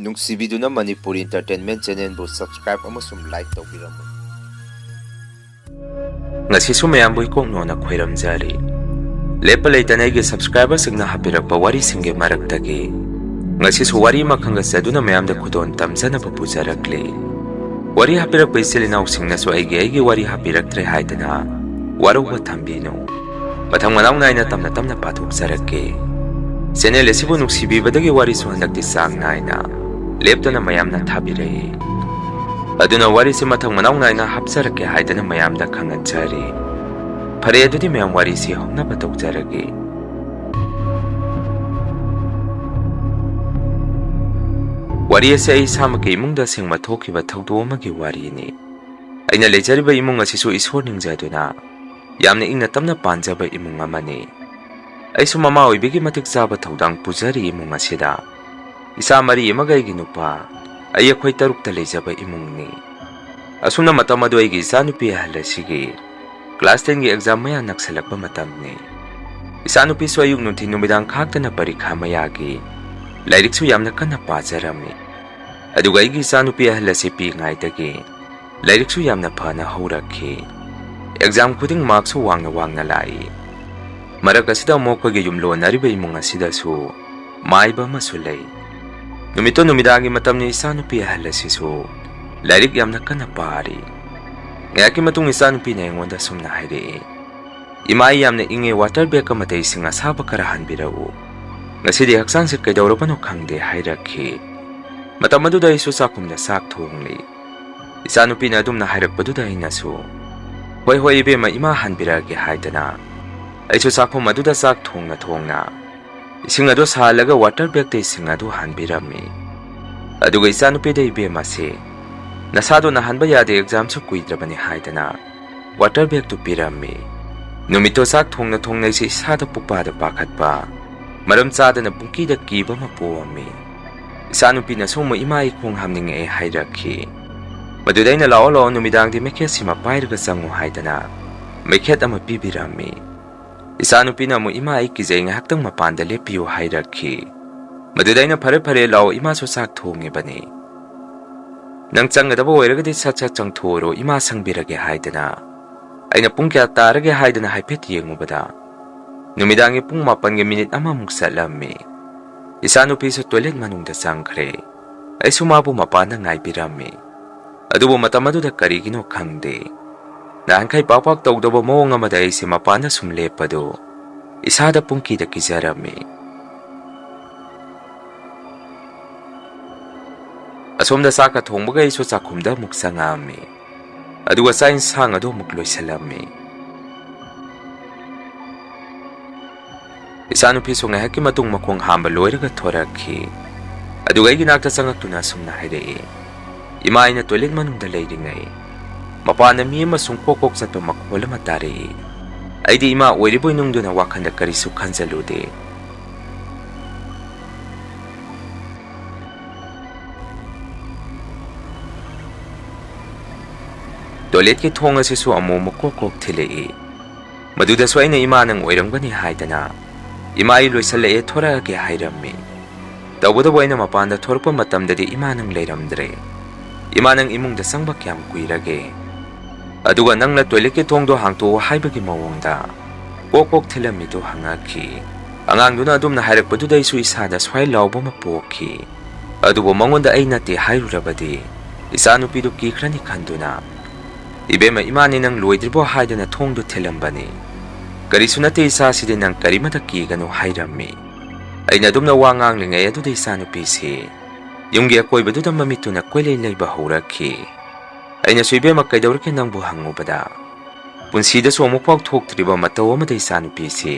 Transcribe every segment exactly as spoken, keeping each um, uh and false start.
ꯅꯨꯡꯁꯤꯕꯤꯗꯨꯅ Manipur Entertainment Channelꯕꯨ subscribe ꯑꯃꯁꯨꯡ like ꯇꯧꯕꯤꯔꯝꯃꯨ꯫ ꯉꯁꯤꯁꯨ ꯃꯌꯥꯝꯕꯨ ꯏꯀꯣꯛ ꯅꯣꯟꯅ ꯈꯣꯏꯔꯝꯖꯔꯤ꯫ ꯂꯦꯞꯄ ꯂꯩꯇꯅ ꯑꯩꯒꯤ subscriberꯁꯤꯡꯅ ꯍꯥꯞꯄꯤꯔꯛꯄ ꯋꯥꯔꯤꯁꯤꯡꯒꯤ ꯃꯔꯛꯇꯒꯤ ꯉꯁꯤꯁꯨ ꯋꯥꯔꯤ ꯑꯃ ꯈꯪꯒꯠꯆꯗꯨꯅ ꯃꯌꯥꯝꯗ ꯈꯨꯗꯣꯜ ꯇꯝꯖꯅꯕ ꯄꯨꯖꯔꯛꯂꯤ꯫ ꯋꯥꯔꯤ ꯍꯥꯞꯄꯤꯔꯛꯄ ꯏꯆꯤꯜ ꯏꯅꯥꯎꯁꯤꯡꯅꯁꯨ ꯑꯩꯒꯤ ꯑꯩꯒꯤ ꯋꯥꯔꯤ ꯍꯥꯞꯄꯤꯔꯛꯇ꯭ꯔꯦ ꯍꯥꯏꯗꯅ ꯋꯥꯔꯧꯕ ꯊꯝꯕꯤꯅꯨ꯫ ꯃꯊꯪ ꯃꯅꯥꯎ ꯅꯥꯏꯅ ꯇꯞꯅ ꯇꯞꯅ ꯄꯥꯊꯣꯛꯆꯔꯛꯀꯦ꯫ Channel ꯑꯁꯤꯕꯨ ꯅꯨꯡꯁꯤꯕꯤꯕꯗꯒꯤ ꯋꯥꯔꯤꯁꯨ ꯍꯟꯗꯛꯇꯤ ꯆꯥꯡ ꯅꯥꯏꯅ ꯂꯦꯞꯇꯅ ꯃꯌꯥꯝꯅ ꯊꯥꯕꯤꯔꯛꯏ꯫ ꯑꯗꯨꯅ ꯋꯥꯔꯤꯁꯤ ꯃꯊꯪ ꯃꯅꯥꯎ ꯅꯥꯏꯅ ꯍꯥꯞꯆꯔꯛꯀꯦ ꯍꯥꯏꯗꯅ ꯃꯌꯥꯝꯗ ꯈꯪꯍꯟꯖꯔꯤ꯫ ꯐꯔꯦ, ꯑꯗꯨꯗꯤ ꯃꯌꯥꯝ ꯋꯥꯔꯤꯁꯤ ꯍꯧꯅꯕ ꯇꯧꯖꯔꯒꯦ꯫ ꯋꯥꯔꯤ ꯑꯁꯤ ꯑꯩ ꯏꯁꯥꯃꯛꯀꯤ ꯏꯃꯨꯡꯗ ꯑꯁꯦꯡꯕ ꯊꯣꯛꯈꯤꯕ ꯊꯧꯗꯣꯛ ꯑꯃꯒꯤ ꯋꯥꯔꯤꯅꯤ꯫ ꯑꯩꯅ ꯂꯩꯖꯔꯤꯕ ꯏꯃꯨꯡ ꯑꯁꯤꯁꯨ ꯏꯁꯣꯔ ꯅꯤꯡꯖꯗꯨꯅ ꯌꯥꯝꯅ ꯏꯪꯅ ꯇꯞꯅ ꯄꯥꯟꯖꯕ ꯏꯃꯨꯡ ꯑꯃꯅꯤ꯫ ꯑꯩꯁꯨ ꯃꯃꯥ ꯑꯣꯏꯕꯤꯒꯤ ꯃꯇꯤꯛ ꯆꯥꯕ ꯊꯧꯗꯥꯡ ꯄꯨꯖꯔꯤ ꯏꯃꯨꯡ ꯑꯁꯤꯗ꯫ ꯏꯆꯥ ꯃꯔꯤ ꯑꯃꯒ ꯑꯩꯒꯤ ꯅꯨꯄꯥ, ꯑꯩ ꯑꯩꯈꯣꯏ ꯇꯔꯨꯛꯇ ꯂꯩꯖꯕ ꯏꯃꯨꯡꯅꯤ꯫ ꯑꯁꯨꯝꯅ ꯃꯇꯝ ꯑꯗꯨ ꯑꯩꯒꯤ ꯏꯆꯥꯅꯨꯄꯤ ꯑꯍꯜ ꯑꯁꯤꯒꯤ class tenꯒꯤ exam ꯃꯌꯥ ꯅꯛꯁꯜꯂꯛꯄ ꯃꯇꯝꯅꯤ꯫ ꯏꯆꯥꯅꯨꯄꯤꯁꯨ ꯑꯌꯨꯛ ꯅꯨꯡꯊꯤꯜ ꯅꯨꯃꯤꯗꯥꯡ ꯈꯥꯛꯇꯅ ꯄꯔꯤꯈꯥ ꯃꯌꯥꯒꯤ ꯂꯥꯏꯔꯤꯛꯁꯨ ꯌꯥꯝꯅ ꯀꯟꯅ ꯄꯥꯖꯔꯝꯃꯤ꯫ ꯑꯗꯨꯒ ꯑꯩꯒꯤ ꯏꯆꯥꯅꯨꯄꯤ ꯑꯍꯜ ꯑꯁꯤ ꯄꯤꯛꯏꯉꯩꯗꯒꯤ ꯂꯥꯏꯔꯤꯛꯁꯨ ꯌꯥꯝꯅ ꯐꯅ ꯍꯧꯔꯛꯈꯤ꯫ Exam ꯈꯨꯗꯤꯡ markꯁꯨ ꯋꯥꯡꯅ ꯋꯥꯡꯅ ꯂꯥꯛꯏ꯫ ꯃꯔꯛ ꯑꯁꯤꯗ ꯑꯃꯨꯛ ꯑꯩꯈꯣꯏꯒꯤ ꯌꯨꯝꯂꯣꯟꯅꯔꯤꯕ ꯏꯃꯨꯡ ꯑꯁꯤꯗꯁꯨ ꯃꯥꯏꯕ ꯑꯃꯁꯨ ꯂꯩ꯫ ꯅꯨꯃꯤꯠꯇꯣ ꯅꯨꯃꯤꯗꯥꯡꯒꯤ ꯃꯇꯝꯅꯤ, ꯏꯆꯥꯅꯨꯄꯤ ꯑꯍꯜ ꯑꯁꯤꯁꯨ ꯂꯥꯏꯔꯤꯛ ꯌꯥꯝꯅ ꯀꯟꯅ ꯄꯥꯔꯤ꯫ ꯉꯥꯏꯍꯥꯛꯀꯤ ꯃꯇꯨꯡ ꯏꯆꯥꯅꯨꯄꯤꯅ ꯑꯩꯉꯣꯟꯗ ꯑꯁꯨꯝꯅ ꯍꯥꯏꯔꯛꯏ, "ꯏꯃꯥ, ꯑꯩ ꯌꯥꯝꯅ ꯏꯪꯉꯦ, water bag ꯑꯃꯗ ꯏꯁꯤꯡ ꯑꯁꯥꯕ ꯈꯔ ꯍꯥꯟꯕꯤꯔꯛꯎ꯫ ꯉꯁꯤꯗꯤ ꯍꯛꯆꯥꯡꯁꯦ ꯀꯩꯗꯧꯔꯕꯅꯣ ꯈꯪꯗꯦ" ꯍꯥꯏꯔꯛꯈꯤ꯫ ꯃꯇꯝ ꯑꯗꯨꯗ ꯑꯩꯁꯨ ꯆꯥꯛꯈꯨꯝꯗ ꯆꯥꯛ ꯊꯣꯡꯂꯤ꯫ ꯏꯆꯥꯅꯨꯄꯤꯅ ꯑꯗꯨꯝꯅ ꯍꯥꯏꯔꯛꯄꯗꯨꯗ ꯑꯩꯅꯁꯨ, "ꯍꯣꯏ, ꯍꯣꯏ, ꯏꯕꯦꯝꯃ, ꯏꯃꯥ ꯍꯥꯟꯕꯤꯔꯛꯑꯒꯦ" ꯍꯥꯏꯗꯅ ꯑꯩꯁꯨ ꯆꯥꯛꯈꯨꯝ ꯑꯗꯨꯗ ꯆꯥꯛ ꯊꯣꯡꯅ ꯊꯣꯡꯅ ꯏꯁꯤꯡ ꯑꯗꯨ ꯁꯥꯍꯜꯂꯒ water bagꯇ ꯏꯁꯤꯡ ꯑꯗꯨ ꯍꯥꯟꯕꯤꯔꯝꯃꯤ꯫ ꯑꯗꯨꯒ ꯏꯆꯥꯅꯨꯄꯤꯗ, "ꯏꯕꯦꯝꯃꯁꯦ, ꯅꯁꯥꯗꯣ ꯅꯥꯍꯟꯕ ꯌꯥꯗꯦ, examꯁꯨ ꯀꯨꯏꯗ꯭ꯔꯕꯅꯤ" ꯍꯥꯏꯗꯅ water bagꯇꯨ ꯄꯤꯔꯝꯃꯤ꯫ ꯅꯨꯃꯤꯠꯇꯣ ꯆꯥꯛ ꯊꯣꯡꯅ ꯊꯣꯡꯅ ꯑꯩꯁꯦ ꯏꯁꯥꯗ ꯄꯨꯛꯄꯥꯗ ꯄꯥꯈꯠꯄ, ꯃꯔꯝ ꯆꯥꯗꯅ ꯄꯨꯡꯀꯤꯗ ꯀꯤꯕ ꯑꯃ ꯄꯣꯛꯑꯝꯃꯤ꯫ ꯏꯆꯥꯅꯨꯄꯤꯅꯁꯨ ꯑꯃꯨꯛ, "ꯏꯃꯥ, ꯑꯩ ꯈꯣꯡ ꯍꯥꯝꯅꯤꯡꯉꯛꯑꯦ" ꯍꯥꯏꯔꯛꯈꯤ꯫ ꯃꯗꯨꯗ ꯑꯩꯅ, "ꯂꯥꯛꯑꯣ, ꯂꯥꯛꯑꯣ, ꯅꯨꯃꯤꯗꯥꯡꯗꯤ ꯃꯩꯈꯦꯠꯁꯤꯃ ꯄꯥꯏꯔꯒ ꯆꯪꯉꯨ" ꯍꯥꯏꯗꯅ ꯃꯩꯈꯦꯠ ꯑꯃ ꯄꯤꯕꯤꯔꯝꯃꯤ꯫ ꯏꯆꯥꯅꯨꯄꯤꯅ ꯑꯃꯨꯛ, "ꯏꯃꯥ, ꯑꯩ ꯀꯤꯖꯩ, ꯉꯥꯏꯍꯥꯛꯇꯪ ꯃꯄꯥꯟꯗ ꯂꯦꯞꯄꯤꯌꯨ" ꯍꯥꯏꯔꯛꯈꯤ꯫ ꯃꯗꯨꯗ ꯑꯩꯅ "ꯐꯔꯦ ꯐꯔꯦ, ꯂꯥꯛꯑꯣ, ꯏꯃꯥꯁꯨ ꯆꯥꯛ ꯊꯣꯡꯉꯤꯕꯅꯤ꯫ ꯅꯪ ꯆꯪꯒꯗꯕ ꯑꯣꯏꯔꯒꯗꯤ ꯁꯠ ꯁꯠ ꯆꯪꯊꯣꯛꯎꯔꯣ, ꯏꯃꯥ ꯁꯪꯕꯤꯔꯒꯦ" ꯍꯥꯏꯗꯅ꯫ ꯑꯩꯅ "ꯄꯨꯡ ꯀꯌꯥ ꯇꯥꯔꯒꯦ?" ꯍꯥꯏꯗꯅ ꯍꯥꯏꯐꯦꯠ ꯌꯦꯡꯉꯨꯕꯗ, ꯅꯨꯃꯤꯗꯥꯡꯒꯤ ꯄꯨꯡ ꯃꯥꯄꯟꯒꯤ ꯃꯤꯅꯤꯠ ꯑꯃꯃꯨꯛ ꯆꯠꯂꯝꯃꯤ꯫ ꯏꯆꯥꯅꯨꯄꯤꯁꯨ ꯇꯣꯏꯂꯦꯠ ꯃꯅꯨꯡꯗ ꯆꯪꯈ꯭ꯔꯦ꯫ ꯑꯩꯁꯨ ꯃꯥꯕꯨ ꯃꯄꯥꯟꯗ ꯉꯥꯏꯕꯤꯔꯝꯃꯤ꯫ ꯑꯗꯨꯕꯨ ꯃꯇꯝ ꯑꯗꯨꯗ ꯀꯔꯤꯒꯤꯅꯣ ꯈꯪꯗꯦ, ꯅꯍꯥꯟꯈꯩ ꯄꯥꯛ ꯄꯥꯛ ꯇꯧꯗꯕ ꯃꯑꯣꯡ ꯑꯃꯗ ꯑꯩꯁꯦ ꯃꯄꯥꯟꯗ ꯁꯨꯝ ꯂꯦꯞꯄꯗꯨ ꯏꯁꯥꯗ ꯄꯨꯡꯀꯤꯗ ꯀꯤꯖꯔꯝꯃꯤ꯫ ꯑꯁꯣꯝꯗ ꯆꯥꯛꯀ ꯊꯣꯡꯕꯒ ꯑꯩꯁꯨ ꯆꯥꯛꯈꯨꯝꯗ ꯑꯃꯨꯛ ꯆꯪꯉꯛꯑꯝꯃꯤ꯫ ꯑꯗꯨꯒ ꯆꯥꯛ ꯏꯟꯁꯥꯡ ꯑꯗꯨ ꯑꯃꯨꯛ ꯂꯣꯏꯁꯤꯜꯂꯝꯃꯤ꯫ ꯏꯆꯥꯅꯨꯄꯤꯁꯨ ꯉꯥꯏꯍꯥꯛꯀꯤ ꯃꯇꯨꯡ ꯃꯈꯣꯡ ꯍꯥꯝꯕ ꯂꯣꯏꯔꯒ ꯊꯣꯔꯛꯈꯤ꯫ ꯑꯗꯨꯒ ꯑꯩꯒꯤ ꯅꯥꯛꯇ ꯆꯪꯉꯛꯇꯨꯅ ꯑꯁꯨꯝꯅ ꯍꯥꯏꯔꯛꯏ, "ꯏꯃꯥ, ꯑꯩꯅ ꯇꯣꯏꯂꯦꯠ ꯃꯅꯨꯡꯗ ꯂꯩꯔꯤꯉꯩ ꯃꯄꯥꯟꯗ ꯃꯤ ꯑꯃ ꯁꯨꯝ ꯀꯣꯛ ꯀꯣꯛ ꯆꯠꯄ ꯃꯈꯣꯜ ꯑꯃ ꯇꯥꯔꯛꯏ"꯫ ꯑꯩꯗꯤ ꯏꯃꯥ ꯑꯣꯏꯔꯤꯕꯣꯏ ꯅꯤꯡꯗꯨꯅ ꯋꯥꯈꯜꯗ ꯀꯔꯤꯁꯨ ꯈꯟꯖꯜꯂꯨꯗꯦ꯫ ꯇꯣꯏꯂꯦꯠꯀꯤ ꯊꯣꯡ ꯑꯁꯤꯁꯨ ꯑꯃꯨꯛ ꯑꯃꯨꯛ ꯀꯣꯛ ꯀꯣꯛ ꯊꯤꯜꯂꯛꯏ꯫ ꯃꯗꯨꯗꯁꯨ ꯑꯩꯅ "ꯏꯃꯥ, ꯅꯪ ꯑꯣꯏꯔꯝꯒꯅꯤ" ꯍꯥꯏꯗꯅ, "ꯏꯃꯥ, ꯑꯩ ꯂꯣꯏꯁꯜꯂꯛꯑꯦ, ꯊꯣꯔꯛꯑꯒꯦ" ꯍꯥꯏꯔꯝꯃꯤ꯫ ꯇꯧꯕꯇꯕꯨ ꯑꯩꯅ ꯃꯄꯥꯟꯗ ꯊꯣꯔꯛꯄ ꯃꯇꯝꯗꯗꯤ ꯏꯃꯥ ꯅꯪ ꯂꯩꯔꯝꯗ꯭ꯔꯦ꯫ "ꯏꯃꯥ, ꯅꯪ ꯏꯃꯨꯡꯗ ꯆꯪꯕ ꯀꯌꯥꯝ ꯀꯨꯏꯔꯒꯦ? ꯑꯗꯨꯒ ꯅꯪꯅ ꯇꯣꯏꯂꯦꯠꯀꯤ ꯊꯣꯡꯗꯣ ꯍꯥꯡꯇꯣꯛꯑꯣ ꯍꯥꯏꯕꯒꯤ ꯃꯑꯣꯡꯗ ꯀꯣꯛ ꯀꯣꯛ ꯊꯤꯜꯂꯝꯃꯤꯗꯨ?" ꯍꯪꯉꯛꯈꯤ꯫ ꯑꯉꯥꯡꯗꯨꯅ ꯑꯗꯨꯝꯅ ꯍꯥꯏꯔꯛꯄꯗꯨꯗ ꯑꯩꯁꯨ ꯏꯁꯥꯗ ꯁ꯭ꯋꯥꯏ ꯂꯥꯎꯕ ꯑꯃ ꯄꯣꯛꯈꯤ꯫ ꯑꯗꯨꯕꯨ ꯃꯉꯣꯟꯗ ꯑꯩ ꯅꯠꯇꯦ ꯍꯥꯏꯔꯨꯔꯕꯗꯤ ꯏꯆꯥꯅꯨꯄꯤꯗꯨ ꯀꯤꯈ꯭ꯔꯅꯤ ꯈꯟꯗꯨꯅ, "ꯏꯕꯦꯝꯃ, ꯏꯃꯥꯅꯤ ꯅꯪ ꯂꯣꯏꯗ꯭ꯔꯤꯕꯣ?" ꯍꯥꯏꯗꯅ ꯊꯣꯡꯗꯨ ꯊꯤꯜꯂꯝꯕꯅꯤ꯫ "ꯀꯔꯤꯁꯨ ꯅꯠꯇꯦ ꯏꯆꯥꯁꯤꯗꯤ, ꯅꯪ ꯀꯔꯤꯃꯇ ꯀꯤꯒꯅꯨ" ꯍꯥꯏꯔꯝꯃꯤ꯫ ꯑꯩꯅ ꯑꯗꯨꯝꯅ ꯋꯥ ꯉꯥꯡꯂꯤꯉꯩ ꯑꯗꯨꯗ ꯏꯆꯥꯅꯨꯄꯤꯁꯤ ꯌꯨꯝꯒꯤ ꯑꯀꯣꯏꯕꯗꯨꯗ ꯃꯃꯤꯠꯇꯨꯅ ꯀꯣꯏꯂꯩ ꯂꯩꯕ ꯍꯧꯔꯛꯈꯤ꯫ ꯑꯩꯅꯁꯨ "ꯏꯕꯦꯝꯃ, ꯀꯩꯗꯧꯔꯒꯦ ꯅꯪꯕꯨ?" ꯍꯪꯉꯨꯕꯗ, ꯄꯨꯟꯁꯤꯗꯁꯨ ꯑꯃꯨꯛꯐꯥꯎ ꯊꯣꯛꯇ꯭ꯔꯤꯕ ꯃꯇꯧ ꯑꯃꯗ ꯏꯆꯥꯅꯨꯄꯤꯁꯤ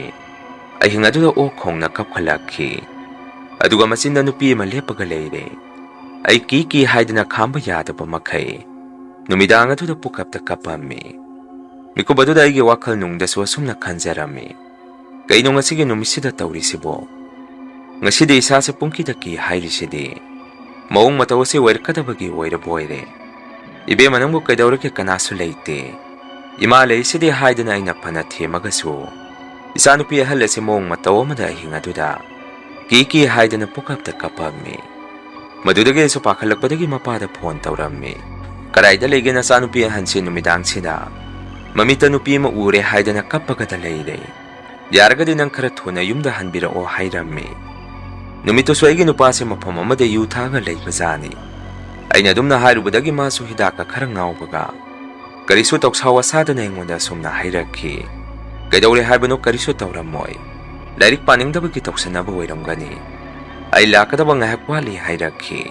ꯑꯍꯤꯡ ꯑꯗꯨꯗ ꯑꯣꯛ ꯈꯣꯡꯅ ꯀꯞꯈꯠꯂꯛꯈꯤ꯫ ꯑꯗꯨꯒ ꯃꯆꯤꯟꯗ ꯅꯨꯄꯤ ꯑꯃ ꯂꯦꯞꯄꯒ ꯂꯩꯔꯦ꯫ ꯑꯩ ꯀꯤ ꯀꯤ ꯍꯥꯏꯗꯅ ꯈꯥꯝꯕ ꯌꯥꯗꯕ ꯃꯈꯩ ꯅꯨꯃꯤꯗꯥꯡ ꯑꯗꯨꯗ ꯄꯨꯀꯞꯇ ꯀꯞꯄꯝꯃꯤ꯫ ꯃꯤꯀꯨꯞ ꯑꯗꯨꯗ ꯑꯩꯒꯤ ꯋꯥꯈꯜ ꯅꯨꯡꯗꯁꯨ ꯑꯁꯨꯝꯅ ꯈꯟꯖꯔꯝꯃꯤ, "ꯀꯩꯅꯣ ꯉꯁꯤꯒꯤ ꯅꯨꯃꯤꯠꯁꯤꯗ ꯇꯧꯔꯤꯁꯤꯕꯣ? ꯉꯁꯤꯗꯤ ꯏꯁꯥꯁꯦ ꯄꯨꯡꯀꯤꯗ ꯀꯤ ꯍꯥꯏꯔꯤꯁꯤꯗꯤ? ꯃꯑꯣꯡ ꯃꯇꯧ ꯑꯁꯤ ꯑꯣꯏꯔꯛꯀꯗꯕꯒꯤ ꯑꯣꯏꯔꯕꯣꯏꯔꯦ꯫ ꯏꯕꯦꯝꯃ, ꯅꯪꯕꯨ ꯀꯩꯗꯧꯔꯒꯦ? ꯀꯅꯥꯁꯨ ꯂꯩꯇꯦ꯫ ꯏꯃꯥ ꯂꯩꯔꯤꯁꯤꯗꯤ" ꯍꯥꯏꯗꯅ ꯑꯩꯅ ꯐꯅ ꯊꯦꯝꯃꯒꯁꯨ, ꯏꯆꯥꯅꯨꯄꯤ ꯑꯍꯜ ꯑꯁꯤ ꯃꯑꯣꯡ ꯃꯇꯧ ꯑꯃꯗ ꯑꯍꯤꯡ ꯑꯗꯨꯗ ꯀꯤ ꯀꯤ ꯍꯥꯏꯗꯅ ꯄꯨꯀꯞꯇ ꯀꯞꯄꯝꯃꯤ꯫ ꯃꯗꯨꯗꯒꯤ ꯑꯩꯁꯨ ꯄꯥꯈꯠꯂꯛꯄꯗꯒꯤ ꯃꯄꯥꯗ ꯐꯣꯟ ꯇꯧꯔꯝꯃꯤ꯫ "ꯀꯗꯥꯏꯗ ꯂꯩꯒꯦ ꯅꯆꯥꯅꯨꯄꯤ ꯑꯍꯟꯁꯤ ꯅꯨꯃꯤꯗꯥꯡꯁꯤꯗ? ꯃꯃꯤꯠꯇ ꯅꯨꯄꯤ ꯑꯃ ꯎꯔꯦ ꯍꯥꯏꯗꯅ ꯀꯞꯄꯒꯗ ꯂꯩꯔꯦ꯫ ꯌꯥꯔꯒꯗꯤ ꯅꯪ ꯈꯔ ꯊꯨꯅ ꯌꯨꯝꯗ ꯍꯟꯕꯤꯔꯛꯑꯣ" ꯍꯥꯏꯔꯝꯃꯤ꯫ ꯅꯨꯃꯤꯠꯇꯨꯁꯨ ꯑꯩꯒꯤ ꯅꯨꯄꯥꯁꯦ ꯃꯐꯝ ꯑꯃꯗ ꯌꯨ ꯊꯛꯑꯒ ꯂꯩꯕꯖꯥꯠꯅꯤ꯫ ꯑꯩꯅ ꯑꯗꯨꯝꯅ ꯍꯥꯏꯔꯨꯕꯗꯒꯤ ꯃꯥꯁꯨ ꯍꯤꯗꯥꯛꯀ ꯈꯔ ꯉꯥꯎꯕꯒ ꯀꯔꯤꯁꯨ ꯇꯧꯁꯥ ꯋꯥꯁꯥꯗꯅ ꯑꯩꯉꯣꯟꯗ ꯑꯁꯨꯝꯅ ꯍꯥꯏꯔꯛꯈꯤ, "ꯀꯩꯗꯧꯔꯦ ꯍꯥꯏꯕꯅꯣ? ꯀꯔꯤꯁꯨ ꯇꯧꯔꯝꯃꯣꯏ꯫ ꯂꯥꯏꯔꯤꯛ ꯄꯥꯅꯤꯡꯗꯕꯒꯤ ꯇꯧꯁꯟꯅꯕ ꯑꯣꯏꯔꯝꯒꯅꯤ꯫ ꯑꯩ ꯂꯥꯛꯀꯗꯕ ꯉꯥꯏꯍꯥꯛ ꯋꯥꯠꯂꯤ" ꯍꯥꯏꯔꯛꯈꯤ꯫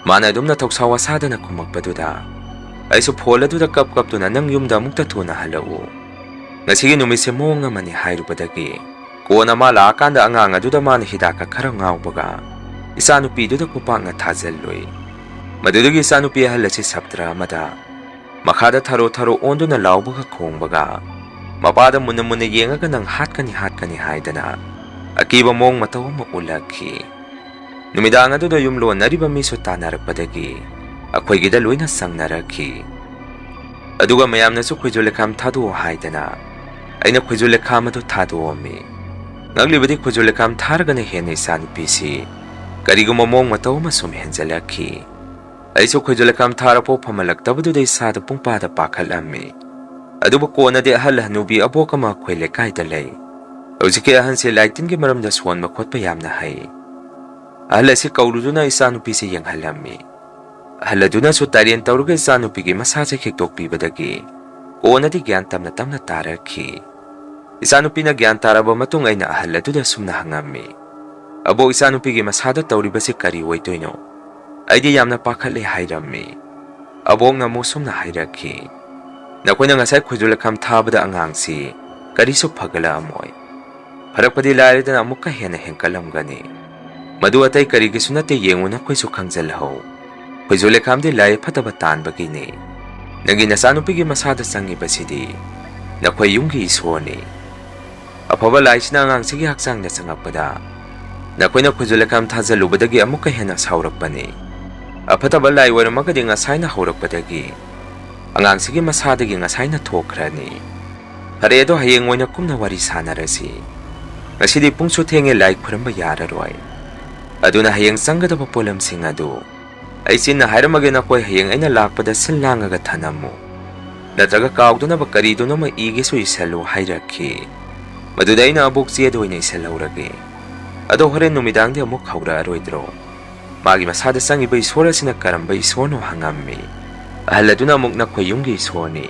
ꯃꯥꯅ ꯑꯗꯨꯝꯅ ꯊꯧꯁꯥ ꯋꯥꯁꯥꯗꯅ ꯈꯨꯝꯃꯛꯄꯗꯨꯗ ꯑꯩꯁꯨ ꯐꯣꯟ ꯑꯗꯨꯗ ꯀꯞ ꯀꯞꯇꯨꯅ, "ꯅꯪ ꯌꯨꯝꯗ ꯑꯃꯨꯛꯇ ꯊꯨꯅ ꯍꯜꯂꯛꯎ꯫ ꯉꯁꯤꯒꯤ ꯅꯨꯃꯤꯠꯁꯦ ꯃꯑꯣꯡ ꯑꯃꯅꯤ" ꯍꯥꯏꯔꯨꯕꯗꯒꯤ ꯀꯣꯟꯅ ꯃꯥ ꯂꯥꯛꯑꯀꯥꯟꯗ ꯑꯉꯥꯡ ꯑꯗꯨꯗ ꯃꯥꯅ ꯍꯤꯗꯥꯛꯀ ꯈꯔ ꯉꯥꯎꯕꯒ ꯏꯆꯥꯅꯨꯄꯤꯗꯨꯗ ꯈꯨꯄꯥꯛꯅ ꯊꯥꯖꯤꯜꯂꯨꯏ꯫ ꯃꯗꯨꯗꯒꯤ ꯏꯆꯥꯅꯨꯄꯤ ꯑꯍꯜ ꯑꯁꯤ ꯁꯞꯇ꯭ꯔ ꯑꯃꯗ ꯃꯈꯥꯗ ꯊꯔꯣ ꯊꯔꯣ ꯑꯣꯟꯗꯨꯅ ꯂꯥꯎꯕꯒ ꯈꯣꯡꯕꯒ ꯃꯄꯥꯗ ꯃꯨꯟꯅ ꯃꯨꯟꯅ ꯌꯦꯡꯉꯒ "ꯅꯪ ꯍꯥꯠꯀꯅꯤ, ꯍꯥꯠꯀꯅꯤ" ꯍꯥꯏꯗꯅ ꯑꯀꯤꯕ ꯃꯑꯣꯡ ꯃꯇꯧ ꯑꯃ ꯎꯠꯂꯛꯈꯤ꯫ ꯅꯨꯃꯤꯗꯥꯡ ꯑꯗꯨꯗ ꯌꯨꯝ ꯂꯣꯟꯅꯔꯤꯕ ꯃꯤꯁꯨ ꯇꯥꯟꯅꯔꯛꯄꯗꯒꯤ ꯑꯩꯈꯣꯏꯒꯤꯗ ꯂꯣꯏꯅ ꯆꯪꯅꯔꯛꯈꯤ꯫ ꯑꯗꯨꯒ ꯃꯌꯥꯝꯅꯁꯨ "ꯈꯨꯏꯖꯨ ꯂꯩꯈꯥꯝ ꯊꯥꯗꯣꯛꯑꯣ" ꯍꯥꯏꯗꯅ ꯑꯩꯅ ꯈꯨꯏꯖꯨ ꯂꯩꯈꯥꯝ ꯑꯗꯨ ꯊꯥꯗꯣꯛꯑꯝꯃꯤ꯫ ꯉꯛꯂꯤꯕꯗꯤ ꯈꯨꯏꯖꯨ ꯂꯩꯈꯥꯝ ꯊꯥꯔꯒꯅ ꯍꯦꯟꯅ ꯏꯆꯥꯅꯨꯄꯤꯁꯤ ꯀꯔꯤꯒꯨꯝꯕ ꯃꯑꯣꯡ ꯃꯇꯧ ꯑꯃ ꯁꯨꯝ ꯍꯦꯟꯖꯜꯂꯛꯈꯤ꯫ ꯑꯩꯁꯨ ꯈꯨꯏꯖꯨ ꯂꯩꯈꯥꯝ ꯊꯥꯔꯐꯥꯎ ꯐꯝꯍꯜꯂꯛꯇꯕꯗꯨꯗ ꯏꯁꯥꯗ ꯄꯨꯡꯄꯥꯗ ꯄꯥꯈꯠꯂꯝꯃꯤ꯫ ꯑꯗꯨꯕꯨ ꯀꯣꯟꯅꯗꯤ ꯑꯍꯜ ꯍꯅꯨꯕꯤ ꯑꯕꯣꯛ ꯑꯃ ꯑꯩꯈꯣꯏ ꯂꯩꯀꯥꯏꯗ ꯂꯩ꯫ ꯍꯧꯖꯤꯛꯀꯤ ꯑꯍꯟꯁꯦ ꯂꯥꯏꯇꯤꯟꯒꯤ ꯃꯔꯝꯗ ꯁꯣꯟꯕ ꯈꯣꯠꯄ ꯌꯥꯝꯅ ꯍꯩ꯫ ꯑꯍꯜ ꯑꯁꯤ ꯀꯧꯔꯨꯗꯨꯅ ꯏꯆꯥꯅꯨꯄꯤꯁꯦ ꯌꯦꯡꯍꯜꯂꯝꯃꯤ꯫ ꯑꯍꯜ ꯑꯗꯨꯅꯁꯨ ꯇꯥꯏꯔꯦꯟ ꯇꯧꯔꯒ ꯏꯆꯥꯅꯨꯄꯤꯒꯤ ꯃꯁꯥꯁꯦ ꯈꯤꯛꯇꯣꯛꯄꯤꯕꯗꯒꯤ ꯀꯣꯟꯅꯗꯤ ꯒ꯭ꯌꯥꯟ ꯇꯞꯅ ꯇꯞꯅ ꯇꯥꯔꯛꯈꯤ꯫ ꯏꯆꯥꯅꯨꯄꯤꯅ ꯒ꯭ꯌꯥꯟ ꯇꯥꯔꯕ ꯃꯇꯨꯡ ꯑꯩꯅ ꯑꯍꯜ ꯑꯗꯨꯗ ꯁꯨꯝꯅ ꯍꯪꯉꯝꯃꯤ, "ꯑꯕꯣꯛ, ꯏꯆꯥꯅꯨꯄꯤꯒꯤ ꯃꯁꯥꯗ ꯇꯧꯔꯤꯕꯁꯤ ꯀꯔꯤ ꯑꯣꯏꯗꯣꯏꯅꯣ? ꯑꯩꯗꯤ ꯌꯥꯝꯅ ꯄꯥꯈꯠꯂꯦ" ꯍꯥꯏꯔꯝꯃꯤ꯫ ꯑꯕꯣꯛꯅ ꯑꯃꯨꯛ ꯁꯨꯝꯅ ꯍꯥꯏꯔꯛꯈꯤ, "ꯅꯈꯣꯏꯅ ꯉꯁꯥꯏ ꯈꯨꯖꯨ ꯂꯩꯈꯥꯝ ꯊꯥꯕꯗ ꯑꯉꯥꯡꯁꯤ ꯀꯔꯤꯁꯨ ꯐꯒꯠꯂꯛꯑꯝꯃꯣꯏ꯫ ꯐꯔꯛꯄꯗꯤ ꯂꯥꯏꯔꯗꯅ ꯑꯃꯨꯛꯀ ꯍꯦꯟꯅ ꯍꯦꯟꯀꯠꯂꯝꯒꯅꯤ꯫ ꯃꯗꯨ ꯑꯇꯩ ꯀꯔꯤꯒꯤꯁꯨ ꯅꯠꯇꯦ, ꯌꯦꯡꯉꯨ, ꯅꯈꯣꯏꯁꯨ ꯈꯪꯖꯤꯜꯍꯧ꯫ ꯈꯨꯖꯨ ꯂꯩꯈꯥꯝꯗꯤ ꯂꯥꯏ ꯐꯠꯇꯕ ꯇꯥꯟꯕꯒꯤꯅꯤ꯫ ꯅꯪꯒꯤ ꯅꯆꯥꯅꯨꯄꯤꯒꯤ ꯃꯁꯥꯗ ꯆꯪꯉꯤꯕꯁꯤꯗꯤ ꯅꯈꯣꯏ ꯌꯨꯝꯒꯤ ꯏꯁꯣꯔꯅꯤ꯫ ꯑꯐꯕ ꯂꯥꯏꯁꯤꯅ ꯑꯉꯥꯡꯁꯤꯒꯤ ꯍꯛꯆꯥꯡꯗ ꯆꯪꯉꯛꯄꯗ ꯅꯈꯣꯏꯅ ꯈꯨꯖꯨ ꯂꯩꯈꯥꯝ ꯊꯥꯖꯤꯜꯂꯨꯕꯗꯒꯤ ꯑꯃꯨꯛꯀ ꯍꯦꯟꯅ ꯁꯥꯎꯔꯛꯄꯅꯤ꯫ ꯑꯐꯠꯇꯕ ꯂꯥꯏ ꯑꯣꯏꯔꯝꯃꯒꯗꯤ ꯉꯁꯥꯏꯅ ꯍꯧꯔꯛꯄꯗꯒꯤ ꯑꯉꯥꯡꯁꯤꯒꯤ ꯃꯁꯥꯗꯒꯤ ꯉꯁꯥꯏꯅ ꯊꯣꯛꯈ꯭ꯔꯅꯤ꯫ ꯐꯔꯦ, ꯑꯗꯣ ꯍꯌꯦꯡ ꯑꯣꯏꯅ ꯀꯨꯞꯅ ꯋꯥꯔꯤ ꯁꯥꯟꯅꯔꯁꯤ꯫ "ꯉꯁꯤꯗꯤ ꯄꯨꯡꯁꯨ ꯊꯦꯡꯉꯦ, ꯂꯥꯏ ꯈꯨꯔꯝꯕ ꯌꯥꯔꯔꯣꯏ꯫ ꯑꯗꯨꯅ ꯍꯌꯦꯡ ꯆꯪꯒꯗꯕ ꯄꯣꯠꯂꯝꯁꯤꯡ ꯑꯗꯨ ꯑꯩ ꯆꯤꯟꯅ ꯍꯥꯏꯔꯝꯃꯒꯦ, ꯅꯈꯣꯏ ꯍꯌꯦꯡ ꯑꯩꯅ ꯂꯥꯛꯄꯗ ꯁꯤꯜ ꯂꯥꯡꯉꯒ ꯊꯅꯝꯃꯨ꯫ ꯅꯠꯇ꯭ꯔꯒ ꯀꯥꯎꯗꯅꯕ ꯀꯔꯤꯗꯨꯅꯣꯃ ꯏꯒꯦꯁꯨ ꯏꯁꯜꯂꯨ" ꯍꯥꯏꯔꯛꯈꯤ꯫ ꯃꯗꯨꯗ ꯑꯩꯅ "ꯑꯕꯣꯛ, ꯆꯦꯗ ꯑꯣꯏꯅ ꯏꯁꯜꯍꯧꯔꯒꯦ꯫ ꯑꯗꯣ ꯍꯣꯔꯦꯟ ꯅꯨꯃꯤꯗꯥꯡꯗꯤ ꯑꯃꯨꯛ ꯍꯧꯔꯛꯑꯔꯣꯏꯗ꯭ꯔꯣ?" ꯃꯥꯒꯤ ꯃꯁꯥꯗ ꯆꯪꯉꯤꯕ ꯏꯁꯣꯔ ꯑꯁꯤꯅ ꯀꯔꯝꯕ ꯏꯁꯣꯔꯅꯣ ꯍꯪꯉꯝꯃꯤ꯫ ꯑꯍꯜ ꯑꯗꯨꯅ ꯑꯃꯨꯛ "ꯅꯈꯣꯏ ꯌꯨꯝꯒꯤ ꯏꯁꯣꯔꯅꯤ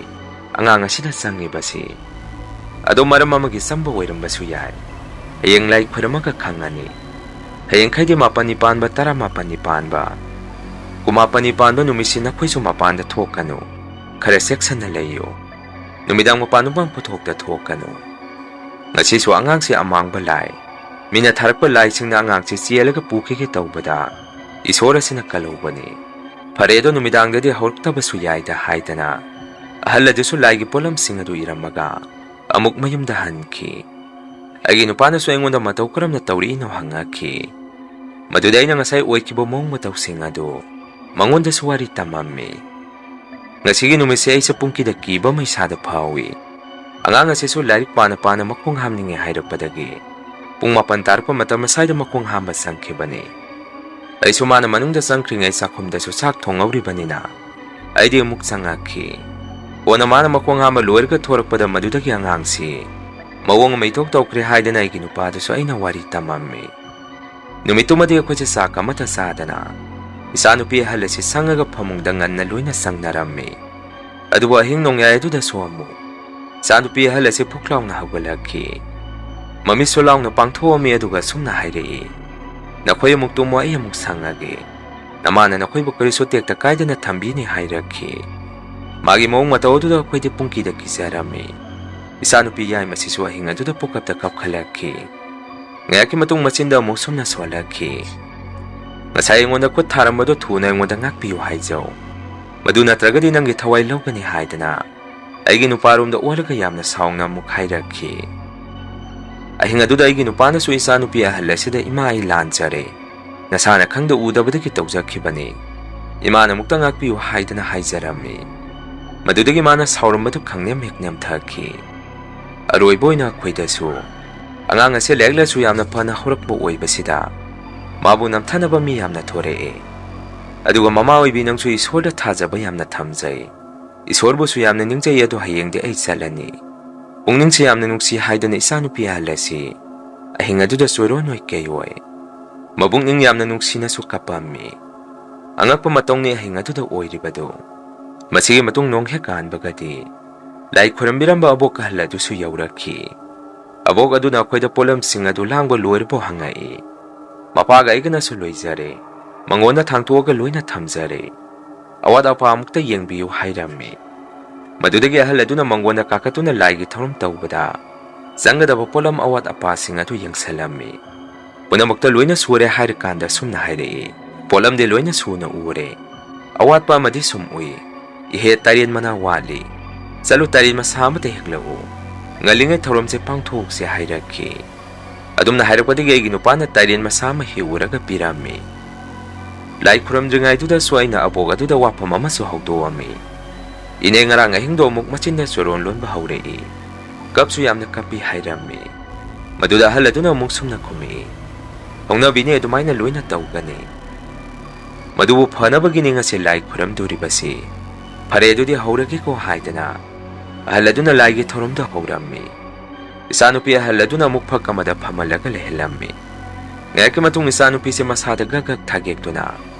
ꯑꯉꯥꯡ ꯑꯁꯤꯗ ꯆꯪꯉꯤꯕꯁꯤ꯫ ꯑꯗꯣ ꯃꯔꯝ ꯑꯃꯒꯤ ꯆꯪꯕ ꯑꯣꯏꯔꯝꯕꯁꯨ ꯌꯥꯏ꯫ ꯍꯌꯦꯡ ꯂꯥꯏ ꯈꯨꯔꯝꯃꯒ ꯈꯪꯉꯅꯤ꯫ ꯍꯌꯦꯡꯈꯩꯗꯤ ꯃꯥꯄꯟꯅꯤ ꯄꯥꯟꯕ, ꯇꯔꯥꯃꯥꯄꯟꯅꯤ ꯄꯥꯟꯕ, ꯀꯨꯟꯃꯥꯄꯟꯅꯤ ꯄꯥꯟꯕ ꯅꯨꯃꯤꯠꯁꯤ ꯅꯈꯣꯏꯁꯨ ꯃꯄꯥꯟꯗ ꯊꯣꯛꯀꯅꯨ꯫ ꯈꯔ ꯆꯦꯛꯁꯟꯅ ꯂꯩꯌꯨ꯫ ꯅꯨꯃꯤꯗꯥꯡ ꯃꯄꯥꯟ ꯅꯨꯄꯥ ꯄꯨꯊꯣꯛꯇ ꯊꯣꯛꯀꯅꯨ꯫ ꯉꯁꯤꯁꯨ ꯑꯉꯥꯡꯁꯤ ꯑꯃꯥꯡꯕ ꯂꯥꯏ, ꯃꯤꯅ ꯊꯥꯔꯛꯄ ꯂꯥꯏꯁꯤꯡꯅ ꯑꯉꯥꯡꯁꯤ ꯆꯦꯜꯂꯒ ꯄꯨꯈꯤꯒꯦ ꯇꯧꯕꯗ ꯏꯁꯣꯔ ꯑꯁꯤꯅ ꯀꯜꯍꯧꯕꯅꯤ꯫ ꯐꯔꯦ, ꯑꯗꯣ ꯅꯨꯃꯤꯗꯥꯡꯗꯗꯤ ꯍꯧꯔꯛꯇꯕꯁꯨ ꯌꯥꯏꯗ" ꯍꯥꯏꯗꯅ ꯑꯍꯜ ꯑꯗꯨꯁꯨ ꯂꯥꯏꯒꯤ ꯄꯣꯠꯂꯝꯁꯤꯡ ꯑꯗꯨ ꯏꯔꯝꯃꯒ ꯑꯃꯨꯛ ꯃꯌꯨꯝꯗ ꯍꯟꯈꯤ꯫ ꯑꯩꯒꯤ ꯅꯨꯄꯥꯅꯁꯨ ꯑꯩꯉꯣꯟꯗ ꯃꯇꯧ ꯀꯔꯝꯅ ꯇꯧꯔꯛꯏꯅꯣ ꯍꯪꯉꯛꯈꯤ꯫ ꯃꯗꯨꯗ ꯑꯩꯅ ꯉꯁꯥꯏ ꯑꯣꯏꯈꯤꯕ ꯃꯑꯣꯡ ꯃꯇꯧꯁꯤꯡ ꯑꯗꯨ ꯃꯉꯣꯟꯗꯁꯨ ꯋꯥꯔꯤ ꯇꯝꯃꯝꯃꯤ꯫ ꯉꯁꯤꯒꯤ ꯅꯨꯃꯤꯠꯁꯦ ꯑꯩꯁꯦ ꯄꯨꯡꯀꯤꯗ ꯀꯤꯕ ꯑꯃ ꯏꯁꯥꯗ ꯐꯥꯎꯏ꯫ ꯑꯉꯥꯡ ꯑꯁꯤꯁꯨ ꯂꯥꯏꯔꯤꯛ ꯄꯥꯅ ꯄꯥꯅ ꯃꯈꯣꯡ ꯍꯥꯝꯅꯤꯡꯉꯦ ꯍꯥꯏꯔꯛꯄꯗꯒꯤ ꯄꯨꯡ ꯃꯥꯄꯟ ꯇꯥꯔꯛꯄ ꯃꯇꯝ ꯑꯁ꯭ꯋꯥꯏꯗ ꯃꯈꯣꯡ ꯍꯥꯝꯕ ꯆꯪꯈꯤꯕꯅꯤ꯫ ꯑꯩꯁꯨ ꯃꯥꯅ ꯃꯅꯨꯡꯗ ꯆꯪꯈ꯭ꯔꯤꯉꯩ ꯆꯥꯛꯈꯨꯝꯗꯁꯨ ꯆꯥꯛ ꯊꯣꯡꯍꯧꯔꯤꯕꯅꯤꯅ ꯑꯩꯗꯤ ꯑꯃꯨꯛ ꯆꯪꯉꯛꯈꯤ꯫ ꯀꯣꯟꯅ ꯃꯥꯅ ꯃꯈꯣꯡ ꯍꯥꯝꯕ ꯂꯣꯏꯔꯒ ꯊꯣꯔꯛꯄꯗ ꯃꯗꯨꯗꯒꯤ ꯑꯉꯥꯡꯁꯤ ꯃꯑꯣꯡ ꯑꯃ ꯏꯇꯧ ꯇꯧꯈ꯭ꯔꯦ ꯍꯥꯏꯗꯅ ꯑꯩꯒꯤ ꯅꯨꯄꯥꯗꯨꯁꯨ ꯑꯩꯅ ꯋꯥꯔꯤ ꯇꯝꯃꯝꯃꯤ꯫ ꯅꯨꯃꯤꯠꯇꯨꯃꯗꯤ ꯑꯩꯈꯣꯏꯁꯦ ꯆꯥꯛ ꯑꯃꯠꯇ ꯆꯥꯗꯅ ꯏꯆꯥꯅꯨꯄꯤ ꯑꯍꯜ ꯑꯁꯤ ꯁꯪꯉꯒ ꯐꯃꯨꯡꯗ ꯉꯟꯅ ꯂꯣꯏꯅ ꯆꯪꯅꯔꯝꯃꯤ꯫ ꯑꯗꯨꯕꯨ ꯑꯍꯤꯡ ꯅꯣꯡꯌꯥꯏ ꯑꯗꯨꯗꯁꯨ ꯑꯃꯨꯛ ꯏꯆꯥꯅꯨꯄꯤ ꯑꯍꯜ ꯑꯁꯤ ꯐꯨꯛ ꯂꯥꯎꯅ ꯍꯧꯒꯠꯂꯛꯈꯤ꯫ ꯃꯃꯤꯠꯁꯨ ꯂꯥꯎꯅ ꯄꯥꯡꯊꯣꯛꯑꯝꯃꯤ, ꯑꯗꯨꯒ ꯑꯁꯨꯝꯅ ꯍꯥꯏꯔꯛꯏ, "ꯅꯈꯣꯏ ꯑꯃꯨꯛ ꯇꯨꯝꯃꯣ, ꯑꯩ ꯑꯃꯨꯛ ꯁꯪꯉꯒꯦ꯫ ꯅꯃꯥꯅ ꯅꯈꯣꯏꯕꯨ ꯀꯔꯤꯁꯨ ꯇꯦꯛꯇ ꯀꯥꯏꯗꯅ ꯊꯝꯕꯤꯅꯤ" ꯍꯥꯏꯔꯛꯈꯤ꯫ ꯃꯥꯒꯤ ꯃꯑꯣꯡ ꯃꯇꯧ ꯑꯗꯨꯗ ꯑꯩꯈꯣꯏꯗꯤ ꯄꯨꯡꯀꯤꯗ ꯀꯤꯖꯔꯝꯃꯤ꯫ ꯏꯆꯥꯅꯨꯄꯤ ꯌꯥꯏꯃꯁꯤꯁꯨ ꯑꯍꯤꯡ ꯑꯗꯨꯗ ꯄꯨꯀꯞꯇ ꯀꯞꯈꯠꯂꯛꯈꯤ꯫ ꯉꯥꯏꯍꯥꯛꯀꯤ ꯃꯇꯨꯡ ꯃꯆꯤꯟꯗ ꯑꯃꯨꯛ ꯁꯨꯝꯅ ꯁꯣꯜꯂꯛꯈꯤ, "ꯉꯁꯥꯏ ꯑꯩꯉꯣꯟꯗ ꯈꯨꯠ ꯊꯥꯔꯝꯕꯗꯣ ꯊꯨꯅ ꯑꯩꯉꯣꯟꯗ ꯉꯥꯛꯄꯤꯌꯨ ꯍꯥꯏꯖꯧ꯫ ꯃꯗꯨ ꯅꯠꯇ꯭ꯔꯒꯗꯤ ꯅꯪꯒꯤ ꯊꯋꯥꯏ ꯂꯧꯒꯅꯤ" ꯍꯥꯏꯗꯅ ꯑꯩꯒꯤ ꯅꯨꯄꯥꯔꯣꯝꯗ ꯑꯣꯜꯂꯒ ꯌꯥꯝꯅ ꯁꯥꯎꯅ ꯑꯃꯨꯛ ꯍꯥꯏꯔꯛꯈꯤ꯫ ꯑꯍꯤꯡ ꯑꯗꯨꯗ ꯑꯩꯒꯤ ꯅꯨꯄꯥꯅꯁꯨ ꯏꯆꯥꯅꯨꯄꯤ ꯑꯍꯜ ꯑꯁꯤꯗ, "ꯏꯃꯥ, ꯑꯩ ꯂꯥꯟꯖꯔꯦ꯫ ꯅꯁꯥꯅ ꯈꯪꯗ ꯎꯗꯕꯗꯒꯤ ꯇꯧꯖꯈꯤꯕꯅꯤ꯫ ꯏꯃꯥꯅ ꯑꯃꯨꯛꯇ ꯉꯥꯛꯄꯤꯌꯨ" ꯍꯥꯏꯗꯅ ꯍꯥꯏꯖꯔꯝꯃꯤ꯫ ꯃꯗꯨꯗꯒꯤ ꯃꯥꯅ ꯁꯥꯎꯔꯝꯕꯗꯨ ꯈꯪꯅꯦꯝ ꯍꯦꯛ ꯅꯦꯝꯊꯈꯤ꯫ ꯑꯔꯣꯏꯕ ꯑꯣꯏꯅ ꯑꯩꯈꯣꯏꯗꯁꯨ ꯑꯉꯥꯡ ꯑꯁꯤ ꯂꯥꯏꯔꯤꯛ ꯂꯥꯏꯁꯨ ꯌꯥꯝꯅ ꯐꯅ ꯍꯧꯔꯛꯄ ꯑꯣꯏꯕꯁꯤꯗ ꯃꯥꯕꯨ ꯅꯝꯊꯅꯕ ꯃꯤ ꯌꯥꯝꯅ ꯊꯣꯔꯛꯑꯦ꯫ ꯑꯗꯨꯒ ꯃꯃꯥ ꯑꯣꯏꯕꯤ ꯅꯪꯁꯨ ꯏꯁꯣꯔꯗ ꯊꯥꯖꯕ ꯌꯥꯝꯅ ꯊꯝꯖꯩ꯫ ꯏꯁꯣꯔꯕꯨꯁꯨ ꯌꯥꯝꯅ ꯅꯤꯡꯖꯩ, ꯑꯗꯣ ꯍꯌꯦꯡꯗꯤ ꯑꯩ ꯆꯠꯂꯅꯤ꯫ ꯄꯨꯛꯅꯤꯡꯁꯦ ꯌꯥꯝꯅ ꯅꯨꯡꯁꯤ ꯍꯥꯏꯗꯨꯅ ꯏꯆꯥꯅꯨꯄꯤ ꯑꯍꯜ ꯑꯁꯤ ꯑꯍꯤꯡ ꯑꯗꯨꯗ ꯆꯣꯏꯔꯣꯟ ꯑꯣꯏ ꯀꯩ ꯑꯣꯏ꯫ ꯃꯕꯨꯛꯅꯤꯡ ꯌꯥꯝꯅ ꯅꯨꯡꯁꯤꯅꯁꯨ ꯀꯞꯄꯝꯃꯤ꯫ ꯑꯉꯛꯄ ꯃꯇꯧꯅꯤ ꯑꯍꯤꯡ ꯑꯗꯨꯗ ꯑꯣꯏꯔꯤꯕꯗꯨ꯫ ꯃꯁꯤꯒꯤ ꯃꯇꯨꯡ ꯅꯣꯡ ꯍꯦꯛ ꯀꯥꯟꯕꯒꯗꯤ ꯂꯥꯏ ꯈꯨꯔꯝꯕꯤꯔꯝꯕ ꯑꯕꯣꯛ ꯑꯍꯜ ꯑꯗꯨꯁꯨ ꯌꯧꯔꯛꯈꯤ꯫ ꯑꯕꯣꯛ ꯑꯗꯨꯅ ꯑꯩꯈꯣꯏꯗ ꯄꯣꯠꯂꯝꯁꯤꯡ ꯑꯗꯨ ꯂꯥꯡꯕ ꯂꯣꯏꯔꯕꯣ ꯍꯪꯉꯛꯏ꯫ ꯃꯄꯥꯒ ꯑꯩꯒꯅꯁꯨ ꯂꯣꯏꯖꯔꯦ꯫ ꯃꯉꯣꯟꯗ ꯊꯥꯡꯇꯣꯛꯑꯒ ꯂꯣꯏꯅ ꯊꯝꯖꯔꯦ꯫ ꯑꯋꯥꯠ ꯑꯄꯥ ꯑꯃꯨꯛꯇ ꯌꯦꯡꯕꯤꯌꯨ ꯍꯥꯏꯔꯝꯃꯤ꯫ ꯃꯗꯨꯗꯒꯤ ꯑꯍꯜ ꯑꯗꯨꯅ ꯃꯉꯣꯟꯗ ꯀꯥꯈꯠꯇꯨꯅ ꯂꯥꯏꯒꯤ ꯊꯧꯔꯝ ꯇꯧꯕꯗ ꯆꯪꯒꯗꯕ ꯄꯣꯠꯂꯝ ꯑꯋꯥꯠ ꯑꯄꯥꯁꯤꯡ ꯑꯗꯨ ꯌꯦꯡꯁꯜꯂꯝꯃꯤ꯫ ꯄꯨꯝꯅꯃꯛꯇ ꯂꯣꯏꯅ ꯁꯨꯔꯦ ꯍꯥꯏꯔꯀꯥꯟꯗ ꯁꯨꯝꯅ ꯍꯥꯏꯔꯛꯏ, "ꯄꯣꯠꯂꯝꯗꯤ ꯂꯣꯏꯅ ꯁꯨꯅ ꯎꯔꯦ꯫ ꯑꯋꯥꯠꯄ ꯑꯃꯗꯤ ꯁꯨꯝ ꯎꯏ꯫ ꯏꯍꯦ, ꯇꯥꯏꯔꯦꯟ ꯃꯅꯥ ꯋꯥꯠꯂꯤ꯫ ꯆꯠꯂꯨ, ꯇꯥꯏꯔꯦꯟ ꯃꯁꯥ ꯑꯃꯇ ꯍꯦꯛꯂꯛꯎ꯫ ꯉꯜꯂꯤꯉꯩ ꯊꯧꯔꯝꯁꯦ ꯄꯥꯡꯊꯣꯛꯁꯦ" ꯍꯥꯏꯔꯛꯈꯤ꯫ ꯑꯗꯨꯝꯅ ꯍꯥꯏꯔꯛꯄꯗꯒꯤ ꯑꯩꯒꯤ ꯅꯨꯄꯥꯅ ꯇꯥꯏꯔꯦꯟ ꯃꯁꯥ ꯑꯃ ꯍꯦꯛꯎꯔꯒ ꯄꯤꯔꯝꯃꯤ꯫ ꯂꯥꯏ ꯈꯨꯔꯝꯗ꯭ꯔꯤꯉꯩꯗꯨꯗꯁꯨ ꯑꯩꯅ ꯑꯕꯣꯛ ꯑꯗꯨꯗ ꯋꯥꯐꯝ ꯑꯃꯁꯨ ꯍꯧꯗꯣꯛꯑꯝꯃꯤ꯫ "ꯏꯅꯦ, ꯉꯔꯥꯡ ꯑꯍꯤꯡꯗꯣ ꯑꯃꯨꯛ ꯃꯆꯤꯟꯗ ꯆꯣꯔꯣꯟ ꯂꯣꯟꯕ ꯍꯧꯔꯛꯏ꯫ ꯀꯞꯁꯨ ꯌꯥꯝꯅ ꯀꯞꯄꯤ" ꯍꯥꯏꯔꯝꯃꯤ꯫ ꯃꯗꯨꯗ ꯑꯍꯜ ꯑꯗꯨꯅ ꯑꯃꯨꯛ ꯁꯨꯝꯅ ꯈꯨꯝꯃꯛꯏ, "ꯍꯧꯅꯕꯤꯅꯦ, ꯑꯗꯨꯃꯥꯏꯅ ꯂꯣꯏꯅ ꯇꯧꯒꯅꯤ꯫ ꯃꯗꯨꯕꯨ ꯐꯅꯕꯒꯤꯅꯤ ꯉꯁꯤ ꯂꯥꯏ ꯈꯨꯔꯝꯗꯣꯔꯤꯕꯁꯤ꯫ ꯐꯔꯦ, ꯑꯗꯨꯗꯤ ꯍꯧꯔꯒꯦꯀꯣ" ꯍꯥꯏꯗꯅ ꯑꯍꯜ ꯑꯗꯨꯅ ꯂꯥꯏꯒꯤ ꯊꯧꯔꯝꯗꯣ ꯍꯧꯔꯝꯃꯤ꯫ ꯏꯆꯥꯅꯨꯄꯤ ꯑꯍꯜ ꯑꯗꯨꯅ ꯑꯃꯨꯛ ꯐꯛ ꯑꯃꯗ ꯐꯝꯍꯜꯂꯒ ꯂꯩꯍꯜꯂꯝꯃꯤ꯫ ꯉꯥꯏꯍꯥꯛꯀꯤ ꯃꯇꯨꯡ ꯏꯆꯥꯅꯨꯄꯤꯁꯦ ꯃꯁꯥꯗ ꯒꯛ ꯒꯛ ꯊꯥꯒꯦꯛꯇꯨꯅ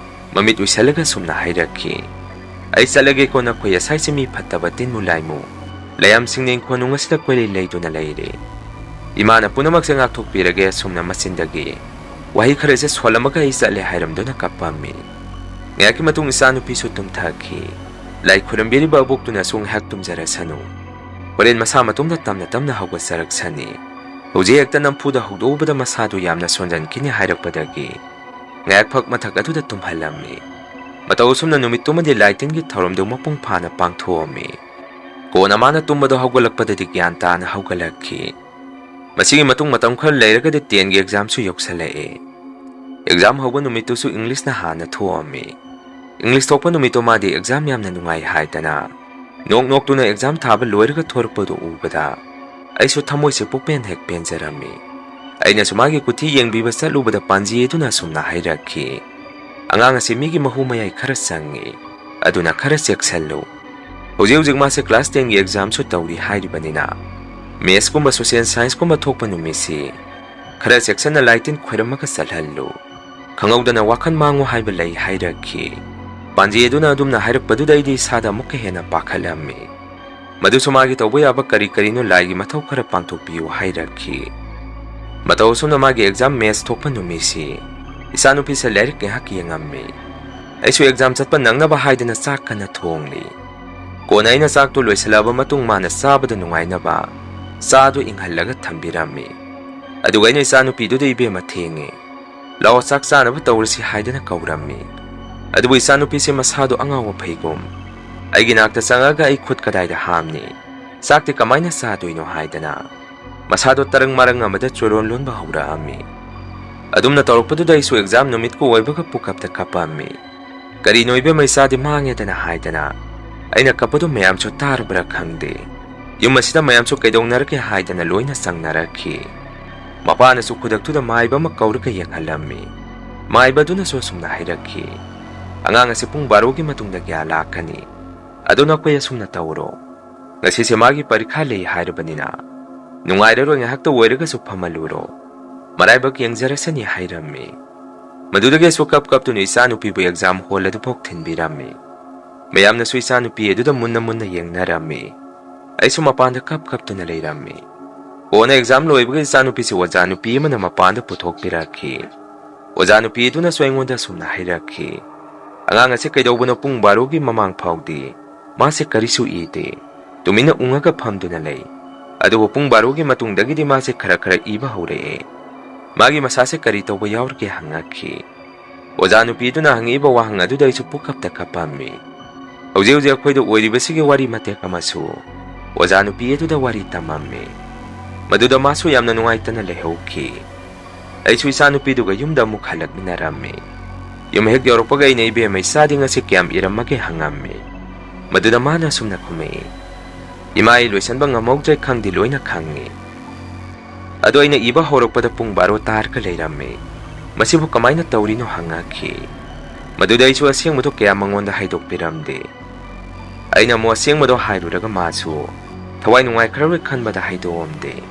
ꯃꯃꯤꯠ ꯎꯏꯁꯜꯂꯒ ꯁꯨꯝꯅ ꯍꯥꯏꯔꯛꯈꯤ, "ꯑꯩ ꯆꯠꯂꯒꯦꯀꯣ, ꯅꯈꯣꯏ ꯑꯁꯥꯏꯁꯦ ꯃꯤ ꯐꯠꯇꯕ ꯇꯤꯟꯃꯨ ꯂꯥꯏꯃꯨ ꯂꯩꯌꯥꯝꯁꯤꯡꯅ ꯏꯪꯈꯣꯜ ꯅꯨꯡ ꯑꯁꯤꯗ ꯀꯣꯏꯂꯩ ꯂꯩꯗꯨꯅ ꯂꯩꯔꯦ꯫ ꯏꯃꯥꯅ ꯄꯨꯝꯅꯃꯛꯁꯦ ꯉꯥꯛꯊꯣꯛꯄꯤꯔꯒꯦ" ꯁꯨꯝꯅ ꯃꯆꯤꯟꯗꯒꯤ ꯋꯥꯍꯩ ꯈꯔꯁꯦ ꯁꯣꯜꯂꯝꯃꯒ "ꯑꯩ ꯆꯠꯂꯦ" ꯍꯥꯏꯔꯝꯗꯨꯅ ꯀꯞꯄꯝꯃꯤ꯫ ꯉꯥꯏꯍꯥꯛꯀꯤ ꯃꯇꯨꯡ ꯏꯆꯥꯅꯨꯄꯤꯁꯨ ꯇꯨꯝꯊꯈꯤ꯫ ꯂꯥꯏ ꯈꯨꯔꯝꯕꯤꯔꯤꯕ ꯑꯕꯣꯛꯇꯨꯅꯁꯨ ꯉꯥꯏꯍꯥꯛ ꯇꯨꯝꯖꯔꯁꯅꯨ, ꯍꯣꯔꯦꯟ ꯃꯁꯥ ꯃꯇꯣꯝꯗ ꯇꯞꯅ ꯇꯞꯅ ꯍꯧꯒꯠꯆꯔꯛꯁꯅꯤ꯫ ꯍꯧꯖꯤꯛ ꯍꯦꯛꯇ ꯅꯝꯐꯨꯗ ꯍꯧꯗꯣꯛꯎꯕꯗ ꯃꯁꯥꯗꯨ ꯌꯥꯝꯅ ꯁꯣꯟꯖꯟꯈꯤꯅꯤ ꯍꯥꯏꯔꯛꯄꯗꯒꯤ ꯉꯥꯏꯍꯥꯛ ꯐꯛ ꯃꯊꯛ ꯑꯗꯨꯗ ꯇꯨꯝꯍꯜꯂꯝꯃꯤ꯫ ꯃꯇꯧ ꯑꯁꯨꯝꯅ ꯅꯨꯃꯤꯠꯇꯨꯃꯗꯤ ꯂꯥꯏ ꯇꯤꯟꯒꯤ ꯊꯧꯔꯝꯗꯨ ꯃꯄꯨꯡ ꯐꯥꯅ ꯄꯥꯡꯊꯣꯛꯑꯝꯃꯤ꯫ ꯀꯣꯟꯅ ꯃꯥꯅ ꯇꯨꯝꯕꯗꯣ ꯍꯧꯒꯠꯂꯛꯄꯗꯗꯤ ꯒ꯭ꯌꯥꯟ ꯇꯥꯅ ꯍꯧꯒꯠꯂꯛꯈꯤ꯫ ꯃꯁꯤꯒꯤ ꯃꯇꯨꯡ ꯃꯇꯝ ꯈꯔ ꯂꯩꯔꯒꯗꯤ ꯇꯦꯟꯒꯤ ꯑꯦꯛꯖꯥꯝꯁꯨ ꯌꯧꯁꯜꯂꯛꯑꯦ꯫ ꯑꯦꯛꯖꯥꯝ ꯍꯧꯕ ꯅꯨꯃꯤꯠꯇꯨꯁꯨ ꯏꯪꯂꯤꯁꯅ ꯍꯥꯟꯅ ꯊꯣꯛꯑꯝꯃꯤ꯫ ꯏꯪꯂꯤꯁ ꯊꯣꯛꯄ ꯅꯨꯃꯤꯠꯇꯣ ꯃꯥꯗꯤ ꯑꯦꯛꯖꯥꯝ ꯌꯥꯝꯅ ꯅꯨꯡꯉꯥꯏ ꯍꯥꯏꯗꯅ ꯅꯣꯛ ꯅꯣꯛꯇꯨꯅ ꯑꯦꯛꯖꯥꯝ ꯊꯥꯕ ꯂꯣꯏꯔꯒ ꯊꯣꯔꯛꯄꯗꯨ ꯎꯕꯗ ꯑꯩꯁꯨ ꯊꯃꯣꯏꯁꯦ ꯄꯨꯛꯄꯦꯟ ꯍꯦꯛ ꯄꯦꯟꯖꯔꯝꯃꯤ꯫ ꯑꯩꯅꯁꯨ ꯃꯥꯒꯤ ꯀꯨꯊꯤ ꯌꯦꯡꯕꯤꯕ ꯆꯠꯂꯨꯕꯗ ꯄꯥꯟꯖꯤ ꯑꯗꯨꯅ ꯑꯁꯨꯝꯅ ꯍꯥꯏꯔꯛꯈꯤ, "ꯑꯉꯥꯡ ꯑꯁꯤ ꯃꯤꯒꯤ ꯃꯍꯨ ꯃꯌꯥꯏ ꯈꯔ ꯆꯪꯉꯤ, ꯑꯗꯨꯅ ꯈꯔ ꯆꯦꯛꯁꯤꯜꯂꯨ꯫ ꯍꯧꯖꯤꯛ ꯍꯧꯖꯤꯛ ꯃꯥꯁꯦ class ten ꯒꯤ exam ꯁꯨ ꯇꯧꯔꯤ ꯍꯥꯏꯔꯤꯕꯅꯤꯅ, maths ꯀꯨꯝꯕ social science ꯀꯨꯝꯕ ꯊꯣꯛꯄ ꯅꯨꯃꯤꯠꯁꯤ ꯈꯔ ꯆꯦꯛꯁꯤꯟꯅ ꯂꯥꯏ ꯇꯤꯟ ꯈꯣꯏꯔꯝꯃꯒ ꯆꯠꯍꯜꯂꯨ꯫ ꯈꯪꯍꯧꯗꯅ ꯋꯥꯈꯜ ꯃꯥꯡꯉꯨ ꯍꯥꯏꯕ ꯂꯩ" ꯍꯥꯏꯔꯛꯈꯤ꯫ ꯄꯥꯟꯖꯤ ꯑꯗꯨꯅ ꯑꯗꯨꯝꯅ ꯍꯥꯏꯔꯛꯄꯗꯨꯗ ꯑꯩꯗꯤ ꯏꯁꯥꯗ ꯑꯃꯨꯛꯀ ꯍꯦꯟꯅ ꯄꯥꯈꯠꯂꯝꯃꯤ꯫ ꯃꯗꯨꯁꯨ ꯃꯥꯒꯤ ꯇꯧꯕ ꯌꯥꯕ ꯀꯔꯤ ꯀꯔꯤꯅꯣ ꯂꯥꯏꯒꯤ ꯃꯊꯧ ꯈꯔ ꯄꯥꯡꯊꯣꯛꯄꯤꯌꯨ ꯍꯥꯏꯔꯛꯈꯤ꯫ ꯃꯇꯧ ꯑꯁꯨꯝꯅ ꯃꯥꯒꯤ exam maths ꯊꯣꯛꯄ ꯅꯨꯃꯤꯠꯁꯤ ꯏꯆꯥꯅꯨꯄꯤꯁꯦ ꯂꯥꯏꯔꯤꯛ ꯉꯥꯏꯍꯥꯛ ꯌꯦꯡꯉꯝꯃꯤ꯫ ꯑꯩꯁꯨ exam ꯆꯠꯄ ꯅꯪꯅꯕ ꯍꯥꯏꯗꯅ ꯆꯥꯛ ꯀꯟꯅ ꯊꯣꯡꯂꯤ꯫ ꯀꯣꯟꯅ ꯑꯩꯅ ꯆꯥꯛꯇꯨ ꯂꯣꯏꯁꯤꯜꯂꯛꯑꯕ ꯃꯇꯨꯡ ꯃꯥꯅ ꯆꯥꯕꯗ ꯅꯨꯡꯉꯥꯏꯅꯕ ꯆꯥꯗꯨ ꯏꯪꯍꯜꯂꯒ ꯊꯝꯕꯤꯔꯝꯃꯤ꯫ ꯑꯗꯨꯒ ꯑꯩꯅ ꯏꯆꯥꯅꯨꯄꯤꯗꯨꯗ, "ꯏꯕꯦꯝꯃ, ꯊꯦꯡꯉꯦ, ꯂꯥꯛꯑꯣ, ꯆꯥꯛ ꯆꯥꯅꯕ ꯇꯧꯔꯁꯤ" ꯍꯥꯏꯗꯅ ꯀꯧꯔꯝꯃꯤ꯫ ꯑꯗꯨꯕꯨ ꯏꯆꯥꯅꯨꯄꯤꯁꯦ ꯃꯁꯥꯗꯣ ꯑꯉꯥꯎꯕ ꯐꯩꯒꯨꯝ ꯑꯩꯒꯤ ꯅꯥꯛꯇ ꯆꯪꯉꯒ "ꯑꯩ ꯈꯨꯠ ꯀꯗꯥꯏꯗ ꯍꯥꯝꯅꯤ? ꯆꯥꯛꯇꯤ ꯀꯃꯥꯏꯅ ꯆꯥꯗꯣꯏꯅꯣ?" ꯍꯥꯏꯗꯅ ꯃꯁꯥꯗꯣ ꯇꯔꯪ ꯃꯔꯪ ꯑꯃꯗ ꯆꯣꯔꯣꯟ ꯂꯣꯟꯕ ꯍꯧꯔꯛꯑꯝꯃꯤ꯫ ꯑꯗꯨꯝꯅ ꯇꯧꯔꯛꯄꯗꯨꯗ ꯑꯩꯁꯨ exam ꯅꯨꯃꯤꯠꯀ ꯑꯣꯏꯕꯒ ꯄꯨꯀꯞꯇ ꯀꯞꯄꯝꯃꯤ꯫ "ꯀꯔꯤꯅꯣ ꯏꯕꯦꯝꯃ, ꯏꯆꯥꯗꯤ ꯃꯥꯡꯉꯦꯗꯅ" ꯍꯥꯏꯗꯅ ꯑꯩꯅ ꯀꯞꯄꯗꯨ ꯃꯌꯥꯝꯁꯨ ꯇꯥꯔꯕ꯭ꯔꯥ ꯈꯪꯗꯦ, ꯌꯨꯝ ꯑꯁꯤꯗ ꯃꯌꯥꯝꯁꯨ "ꯀꯩꯗꯧꯅꯔꯒꯦ?" ꯍꯥꯏꯗꯅ ꯂꯣꯏꯅ ꯆꯪꯅꯔꯛꯈꯤ꯫ ꯃꯄꯥꯅꯁꯨ ꯈꯨꯗꯛꯇꯨꯗ ꯃꯥꯏꯕ ꯑꯃ ꯀꯧꯔꯒ ꯌꯦꯡꯍꯜꯂꯝꯃꯤ꯫ ꯃꯥꯏꯕꯗꯨꯅꯁꯨ ꯑꯁꯨꯝꯅ ꯍꯥꯏꯔꯛꯈꯤ, "ꯑꯉꯥꯡ ꯑꯁꯤ ꯄꯨꯡ ꯕꯥꯔꯣꯒꯤ ꯃꯇꯨꯡꯗ ꯀꯌꯥ ꯂꯥꯛꯀꯅꯤ? ꯑꯗꯨ ꯅꯈꯣꯏ ꯑꯁꯨꯝꯅ ꯇꯧꯔꯣ꯫ ꯉꯁꯤꯁꯦ ꯃꯥꯒꯤ ꯄꯔꯤꯈꯥ ꯂꯩ ꯍꯥꯏꯔꯕꯅꯤꯅ ꯅꯨꯡꯉꯥꯏꯔꯔꯣꯏ, ꯉꯥꯏꯍꯥꯛꯇ ꯑꯣꯏꯔꯒꯁꯨ ꯐꯝꯍꯜꯂꯨꯔꯣ꯫ ꯃꯔꯥꯏꯕꯛ ꯌꯦꯡꯖꯔꯁꯅꯤ" ꯍꯥꯏꯔꯝꯃꯤ꯫ ꯃꯗꯨꯗꯒꯤ ꯑꯩꯁꯨ ꯀꯞ ꯀꯞꯇꯨꯅ ꯏꯆꯥꯅꯨꯄꯤꯕꯨ exam hall ꯑꯗꯨꯐꯥꯎ ꯊꯤꯟꯕꯤꯔꯝꯃꯤ꯫ ꯃꯌꯥꯝꯅꯁꯨ ꯏꯆꯥꯅꯨꯄꯤ ꯑꯗꯨꯗ ꯃꯨꯟꯅ ꯃꯨꯟꯅ ꯌꯦꯡꯅꯔꯝꯃꯤ꯫ ꯑꯩꯁꯨ ꯃꯄꯥꯟꯗ ꯀꯞ ꯀꯞꯇꯨꯅ ꯂꯩꯔꯝꯃꯤ꯫ ꯀꯣꯟꯅ exam ꯂꯣꯏꯕꯒ ꯏꯆꯥꯅꯨꯄꯤꯁꯤ ꯑꯣꯖꯥ ꯅꯨꯄꯤ ꯑꯃꯅ ꯃꯄꯥꯟꯗ ꯄꯨꯊꯣꯛꯄꯤꯔꯛꯈꯤ꯫ ꯑꯣꯖꯥ ꯅꯨꯄꯤ ꯑꯗꯨꯅꯁꯨ ꯑꯩꯉꯣꯟꯗ ꯑꯁꯨꯝꯅ ꯍꯥꯏꯔꯛꯈꯤ, "ꯑꯉꯥꯡ ꯑꯁꯤ ꯀꯩꯗꯧꯕꯅꯣ ꯄꯨꯡ ꯕꯥꯔꯣꯒꯤ ꯃꯃꯥꯡ ꯐꯥꯎꯗꯤ ꯃꯥꯁꯦ ꯀꯔꯤꯁꯨ ꯏꯗꯦ, ꯇꯨꯃꯤꯟꯅ ꯎꯪꯉꯒ ꯐꯝꯗꯨꯅ ꯂꯩ꯫ ꯑꯗꯨꯕꯨ ꯄꯨꯡ ꯕꯥꯔꯣꯒꯤ ꯃꯇꯨꯡꯗꯒꯤꯗꯤ ꯃꯥꯁꯦ ꯈꯔ ꯈꯔ ꯏꯕ ꯍꯧꯔꯛꯑꯦ꯫ ꯃꯥꯒꯤ ꯃꯁꯥꯁꯦ ꯀꯔꯤ ꯇꯧꯕ ꯌꯥꯎꯔꯒꯦ?" ꯍꯪꯉꯛꯈꯤ꯫ ꯑꯣꯖꯥ ꯅꯨꯄꯤꯗꯨꯅ ꯍꯪꯉꯛꯏꯕ ꯋꯥꯍꯪ ꯑꯗꯨꯗ ꯑꯩꯁꯨ ꯄꯨꯀꯞꯇ ꯀꯞꯄꯝꯃꯤ꯫ ꯍꯧꯖꯤꯛ ꯍꯧꯖꯤꯛ ꯑꯩꯈꯣꯏꯗ ꯑꯣꯏꯔꯤꯕꯁꯤꯒꯤ ꯋꯥꯔꯤ ꯃꯇꯦꯛ ꯑꯃꯁꯨ ꯑꯣꯖꯥ ꯅꯨꯄꯤ ꯑꯗꯨꯗ ꯋꯥꯔꯤ ꯇꯝꯃꯝꯃꯤ꯫ ꯃꯗꯨꯗ ꯃꯥꯁꯨ ꯌꯥꯝꯅ ꯅꯨꯡꯉꯥꯏꯇꯅ ꯂꯩꯍꯧꯈꯤ꯫ ꯑꯩꯁꯨ ꯏꯆꯥ ꯅꯨꯄꯤꯗꯨꯒ ꯌꯨꯝꯗ ꯑꯃꯨꯛ ꯍꯜꯂꯛꯃꯤꯟꯅꯔꯝꯃꯤ꯫ ꯌꯨꯝ ꯍꯦꯛ ꯌꯧꯔꯛꯄꯒ ꯑꯩꯅ "ꯏꯕꯦꯝꯃ, ꯏꯆꯥꯗꯤ ꯉꯁꯤ ꯀꯌꯥꯝ ꯏꯔꯝꯃꯒꯦ?" ꯍꯪꯉꯝꯃꯤ꯫ ꯃꯗꯨꯗ ꯃꯥꯅ ꯑꯁꯨꯝꯅ ꯈꯨꯝꯃꯛꯏ, "ꯏꯃꯥ, ꯑꯩ ꯂꯣꯏꯁꯤꯟꯕ ꯉꯝꯍꯧꯗ꯭ꯔꯦ, ꯈꯪꯗꯤ ꯂꯣꯏꯅ ꯈꯪꯉꯤ꯫ ꯑꯗꯣ ꯑꯩꯅ ꯏꯕ ꯍꯧꯔꯛꯄꯗ ꯄꯨꯡ ꯕꯥꯔꯣ ꯇꯥꯔꯒ ꯂꯩꯔꯝꯃꯤ꯫ ꯃꯁꯤꯕꯨ ꯀꯃꯥꯏꯅ ꯇꯧꯔꯤꯅꯣ?" ꯍꯪꯉꯛꯈꯤ꯫ ꯃꯗꯨꯗ ꯑꯩꯁꯨ ꯑꯁꯦꯡꯕꯗꯣ ꯀꯌꯥ ꯃꯉꯣꯟꯗ ꯍꯥꯏꯗꯣꯛꯄꯤꯔꯝꯗꯦ꯫ ꯑꯩꯅ ꯑꯃꯨꯛ ꯑꯁꯦꯡꯕꯗꯣ ꯍꯥꯏꯔꯨꯔꯒ ꯃꯥꯁꯨ ꯊꯋꯥꯏ ꯅꯨꯡꯉꯥꯏꯈ꯭ꯔꯔꯣꯏ ꯈꯟꯕꯗ ꯍꯥꯏꯗꯣꯛꯑꯝꯗꯦ꯫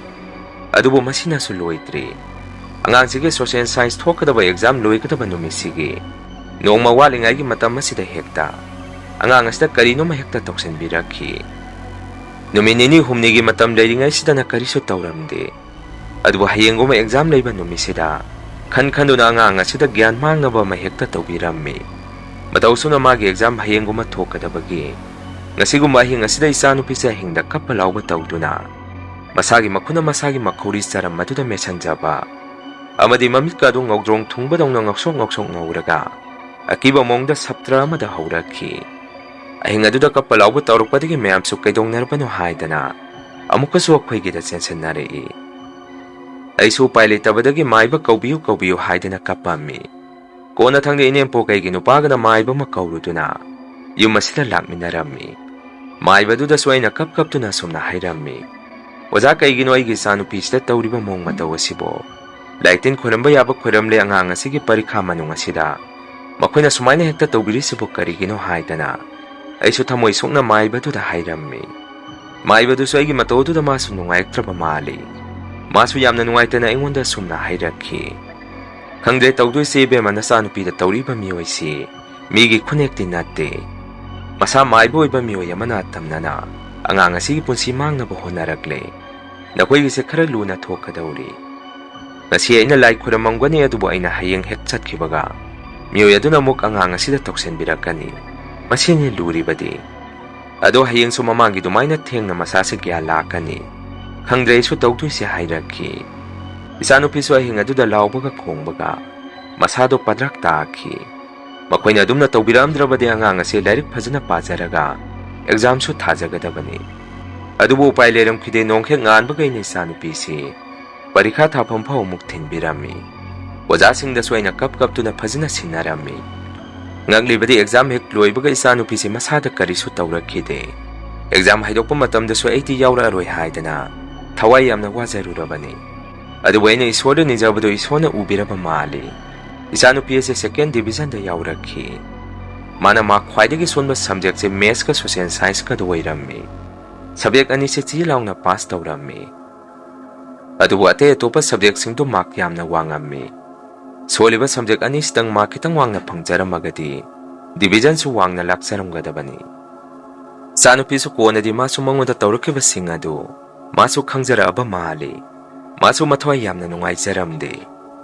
ꯑꯗꯨꯕꯨ ꯃꯁꯤꯅꯁꯨ ꯂꯣꯏꯗ꯭ꯔꯤ꯫ ꯑꯉꯥꯡꯁꯤꯒꯤ social science ꯊꯣꯛꯀꯗꯕ exam ꯂꯣꯏꯒꯗꯕ ꯅꯨꯃꯤꯠꯁꯤꯒꯤ ꯅꯣꯡꯃ ꯋꯥꯠꯂꯤꯉꯩꯒꯤ ꯃꯇꯝ ꯑꯁꯤꯗ ꯍꯦꯛꯇ ꯑꯉꯥꯡ ꯑꯁꯤꯗ ꯀꯔꯤꯅꯣꯃ ꯍꯦꯛꯇ ꯇꯧꯁꯤꯟꯕꯤꯔꯛꯈꯤ꯫ ꯅꯨꯃꯤꯠ ꯅꯤꯅꯤ ꯍꯨꯝꯅꯤꯒꯤ ꯃꯇꯝ ꯂꯩꯔꯤꯉꯩꯁꯤꯗꯅ ꯀꯔꯤꯁꯨ ꯇꯧꯔꯝꯗꯦ꯫ ꯑꯗꯨꯕꯨ ꯍꯌꯦꯡꯒꯨꯝꯕ exam ꯂꯩꯕ ꯅꯨꯃꯤꯠꯁꯤꯗ ꯈꯟ ꯈꯟꯗꯨꯅ ꯑꯉꯥꯡ ꯑꯁꯤꯗ ꯒ꯭ꯌꯥꯟ ꯃꯥꯡꯅꯕ ꯑꯃ ꯍꯦꯛꯇ ꯇꯧꯕꯤꯔꯝꯃꯤ꯫ ꯃꯇꯧ ꯑꯁꯨꯝꯅ ꯃꯥꯒꯤ exam ꯍꯌꯦꯡꯒꯨꯝꯕ ꯊꯣꯛꯀꯗꯕꯒꯤ ꯉꯁꯤꯒꯨꯝꯕ ꯑꯍꯤꯡ ꯑꯁꯤꯗ ꯏꯆꯥꯅꯨꯄꯤꯁꯦ ꯑꯍꯤꯡꯗ ꯀꯞꯄ ꯂꯥꯎꯕ ꯇꯧꯗꯨꯅ ꯃꯁꯥꯒꯤ ꯃꯈꯨꯠꯅ ꯃꯁꯥꯒꯤ ꯃꯈꯧꯔꯤ ꯆꯔꯝ ꯑꯗꯨꯗ ꯃꯦꯠꯁꯤꯟꯖꯕ ꯑꯃꯗꯤ ꯃꯃꯤꯠꯀ ꯑꯗꯨ ꯉꯧꯗ꯭ꯔꯣꯡ ꯊꯨꯡꯕꯗꯧꯅ ꯉꯧꯁꯣꯛ ꯉꯧꯁꯣꯛ ꯉꯧꯔꯒ ꯑꯀꯤꯕ ꯃꯑꯣꯡꯗ ꯁꯞꯇ꯭ꯔ ꯑꯃꯗ ꯍꯧꯔꯛꯈꯤ꯫ ꯑꯍꯤꯡ ꯑꯗꯨꯗ ꯀꯞꯄ ꯂꯥꯎꯕ ꯇꯧꯔꯛꯄꯗꯒꯤ ꯃꯌꯥꯝꯁꯨ ꯀꯩꯗꯧꯅꯔꯕꯅꯣ ꯍꯥꯏꯗꯅ ꯑꯃꯨꯛꯀꯁꯨ ꯑꯩꯈꯣꯏꯒꯤꯗ ꯆꯦꯟꯁꯤꯟꯅꯔꯛꯏ꯫ ꯑꯩꯁꯨ ꯎꯄꯥꯏ ꯂꯩꯇꯕꯗꯒꯤ ꯃꯥꯏꯕ ꯀꯧꯕꯤꯌꯨ, ꯀꯧꯕꯤꯌꯨ ꯍꯥꯏꯗꯅ ꯀꯞꯄꯝꯃꯤ꯫ ꯀꯣꯟꯅꯊꯪꯗ ꯏꯅꯦꯝꯄꯣꯛ ꯀꯩꯒꯤ ꯅꯨꯄꯥꯒꯅ ꯃꯥꯏꯕ ꯑꯃ ꯀꯧꯔꯨꯗꯨꯅ ꯌꯨꯝ ꯑꯁꯤꯗ ꯂꯥꯛꯃꯤꯟꯅꯔꯝꯃꯤ꯫ ꯃꯥꯏꯕꯗꯨꯗꯁꯨ ꯑꯩꯅ ꯀꯞ ꯀꯞꯇꯨꯅ ꯑꯁꯨꯝꯅ ꯍꯥꯏꯔꯝꯃꯤ, "ꯑꯣꯖꯥ, ꯀꯩꯒꯤꯅꯣ ꯑꯩꯒꯤ ꯏꯆꯥꯅꯨꯄꯤꯁꯤꯗ ꯇꯧꯔꯤꯕ ꯃꯑꯣꯡ ꯃꯇꯧ ꯑꯁꯤꯕꯣ? ꯂꯥꯏꯇꯤꯟ ꯈꯣꯏꯔꯝꯕ ꯌꯥꯕ ꯈꯣꯏꯔꯝꯂꯦ, ꯑꯉꯥꯡ ꯑꯁꯤꯒꯤ ꯄꯔꯤꯈꯥ ꯃꯅꯨꯡ ꯑꯁꯤꯗ ꯃꯈꯣꯏꯅ ꯁꯨꯃꯥꯏꯅ ꯍꯦꯛꯇ ꯇꯧꯕꯤꯔꯤꯁꯤꯕꯨ ꯀꯔꯤꯒꯤꯅꯣ?" ꯍꯥꯏꯗꯅ ꯑꯩꯁꯨ ꯊꯃꯣꯏ ꯁꯣꯛꯅ ꯃꯥꯏꯕꯗꯨꯗ ꯍꯥꯏꯔꯝꯃꯤ꯫ ꯃꯥꯏꯕꯗꯨꯁꯨ ꯑꯩꯒꯤ ꯃꯇꯧ ꯑꯗꯨꯗ ꯃꯥꯁꯨ ꯅꯨꯡꯉꯥꯏꯔꯛꯇ꯭ꯔꯕ ꯃꯥꯜꯂꯤ꯫ ꯃꯥꯁꯨ ꯌꯥꯝꯅ ꯅꯨꯡꯉꯥꯏꯇꯅ ꯑꯩꯉꯣꯟꯗ ꯑꯁꯨꯝꯅ ꯍꯥꯏꯔꯛꯈꯤ, "ꯈꯪꯗ꯭ꯔꯦ ꯇꯧꯗꯣꯏꯁꯤ ꯏꯕꯦꯝꯃ, ꯅꯆꯥꯅꯨꯄꯤꯗ ꯇꯧꯔꯤꯕ ꯃꯤꯑꯣꯏꯁꯤ ꯃꯤꯒꯤ ꯈꯨꯅꯦꯛꯇꯤ ꯅꯠꯇꯦ꯫ ꯃꯁꯥ ꯃꯥꯏꯕ ꯑꯣꯏꯕ ꯃꯤꯑꯣꯏ ꯑꯃꯅ ꯑꯇꯝꯅꯅ ꯑꯉꯥꯡ ꯑꯁꯤꯒꯤ ꯄꯨꯟꯁꯤ ꯃꯥꯡꯅꯕ ꯍꯣꯠꯅꯔꯛꯂꯦ꯫ ꯅꯈꯣꯏꯒꯤꯁꯦ ꯈꯔ ꯂꯨꯅ ꯊꯣꯛꯀꯗꯧꯔꯤ꯫ ꯉꯁꯤ ꯑꯩꯅ ꯂꯥꯏ ꯈꯨꯔꯝꯃꯝꯒꯅꯤ, ꯑꯗꯨꯕꯨ ꯑꯩꯅ ꯍꯌꯦꯡ ꯍꯦꯛ ꯆꯠꯈꯤꯕꯒ ꯃꯤꯑꯣꯏ ꯑꯗꯨꯅ ꯑꯃꯨꯛ ꯑꯉꯥꯡ ꯑꯁꯤꯗ ꯇꯧꯁꯤꯟꯕꯤꯔꯛꯀꯅꯤ꯫ ꯃꯁꯤꯅꯤ ꯂꯨꯔꯤꯕꯗꯤ꯫ ꯑꯗꯣ ꯍꯌꯦꯡꯁꯨ ꯃꯃꯥꯡꯒꯤ ꯑꯗꯨꯃꯥꯏꯅ ꯊꯦꯡꯅ ꯃꯁꯥꯁꯦ ꯒ꯭ꯌꯥꯟ ꯂꯥꯛꯀꯅꯤ꯫ ꯈꯪꯗ꯭ꯔꯦ ꯑꯩꯁꯨ ꯇꯧꯗꯣꯏꯁꯦ," ꯍꯥꯏꯔꯛꯈꯤ꯫ ꯏꯆꯥꯅꯨꯄꯤꯁꯨ ꯑꯍꯤꯡ ꯑꯗꯨꯗ ꯂꯥꯎꯕꯒ ꯈꯣꯡꯕꯒ ꯃꯁꯥꯗꯣ ꯄꯗ꯭ꯔꯛ ꯇꯥꯈꯤ꯫ ꯃꯈꯣꯏꯅ ꯑꯗꯨꯝꯅ ꯇꯧꯕꯤꯔꯛꯑꯝꯗ꯭ꯔꯕꯗꯤ ꯑꯉꯥꯡ ꯑꯁꯦ ꯂꯥꯏꯔꯤꯛ ꯐꯖꯅ ꯄꯥꯖꯔꯒ examꯁꯨ ꯊꯥꯖꯒꯗꯕꯅꯤ꯫ ꯑꯗꯨꯕꯨ ꯎꯄꯥꯏ ꯂꯩꯔꯝꯈꯤꯗꯦ, ꯅꯣꯡ ꯍꯦꯛ ꯉꯥꯟꯕꯒ ꯑꯩꯅ ꯏꯆꯥꯅꯨꯄꯤꯁꯤ ꯄꯔꯤꯈꯥ ꯊꯥꯐꯝ ꯐꯥꯎ ꯑꯃꯨꯛ ꯊꯤꯟꯕꯤꯔꯝꯃꯤ꯫ ꯑꯣꯖꯥꯁꯤꯡꯗꯁꯨ ꯑꯩꯅ ꯀꯞ ꯀꯞꯇꯨꯅ ꯐꯖꯅ ꯁꯤꯟꯅꯔꯝꯃꯤ꯫ ꯉꯛꯂꯤꯕꯗꯤ exam ꯍꯦꯛ ꯂꯣꯏꯕꯒ ꯏꯆꯥꯅꯨꯄꯤꯁꯤ ꯃꯁꯥꯗ ꯀꯔꯤꯁꯨ ꯇꯧꯔꯛꯈꯤꯗꯦ꯫ ꯑꯦꯛꯖꯥꯝ ꯍꯥꯏꯗꯣꯛꯄ ꯃꯇꯝꯗꯁꯨ ꯑꯩꯗꯤ ꯌꯥꯎꯔꯛꯑꯔꯣꯏ ꯍꯥꯏꯗꯅ ꯊꯋꯥꯏ ꯌꯥꯝꯅ ꯋꯥꯖꯔꯨꯔꯕꯅꯤ꯫ ꯑꯗꯨꯕꯨ ꯑꯩꯅ ꯏꯁꯣꯔꯗ ꯅꯤꯖꯕꯗꯨ ꯏꯁꯣꯔꯅ ꯎꯕꯤꯔꯕ ꯃꯥꯜꯂꯤ꯫ ꯏꯆꯥꯅꯨꯄꯤ ꯑꯁꯤ second division ꯗ ꯌꯥꯎꯔꯛꯈꯤ꯫ ꯃꯥꯅ ꯃꯥ ꯈ꯭ꯋꯥꯏꯗꯒꯤ ꯁꯣꯟꯕ subject ꯁꯦ maths ꯀ social science ꯀꯗꯨ ꯑꯣꯏꯔꯝꯃꯤ꯫ Subject ꯑꯅꯤꯁꯦ ꯆꯤ ꯂꯥꯎꯅ pass ꯇꯧꯔꯝꯃꯤ꯫ ꯑꯗꯨꯕꯨ ꯑꯇꯩ ꯑꯇꯣꯞꯄ subject ꯁꯤꯡꯗꯨ mark ꯌꯥꯝꯅ ꯋꯥꯡꯉꯝꯃꯤ꯫ ꯁꯣꯜꯂꯤꯕ subject ꯑꯅꯤꯁꯤꯗꯪ mark ꯈꯤꯇꯪ ꯋꯥꯡꯅ ꯐꯪꯖꯔꯝꯃꯒꯗꯤ division ꯁꯨ ꯋꯥꯡꯅ ꯂꯥꯛꯆꯔꯝꯒꯗꯕꯅꯤ꯫ ꯏꯆꯥꯅꯨꯄꯤꯁꯨ ꯀꯣꯟꯅꯗꯤ ꯃꯥꯁꯨ ꯃꯉꯣꯟꯗ ꯇꯧꯔꯛꯈꯤꯕꯁꯤꯡ ꯑꯗꯨ ꯃꯥꯁꯨ ꯈꯪꯖꯔꯛꯑꯕ ꯃꯥꯜꯂꯤ꯫ ꯃꯥꯁꯨ ꯃꯊ꯭ꯋꯥꯏ ꯌꯥꯝꯅ ꯅꯨꯡꯉꯥꯏꯖꯔꯝꯗꯦ꯫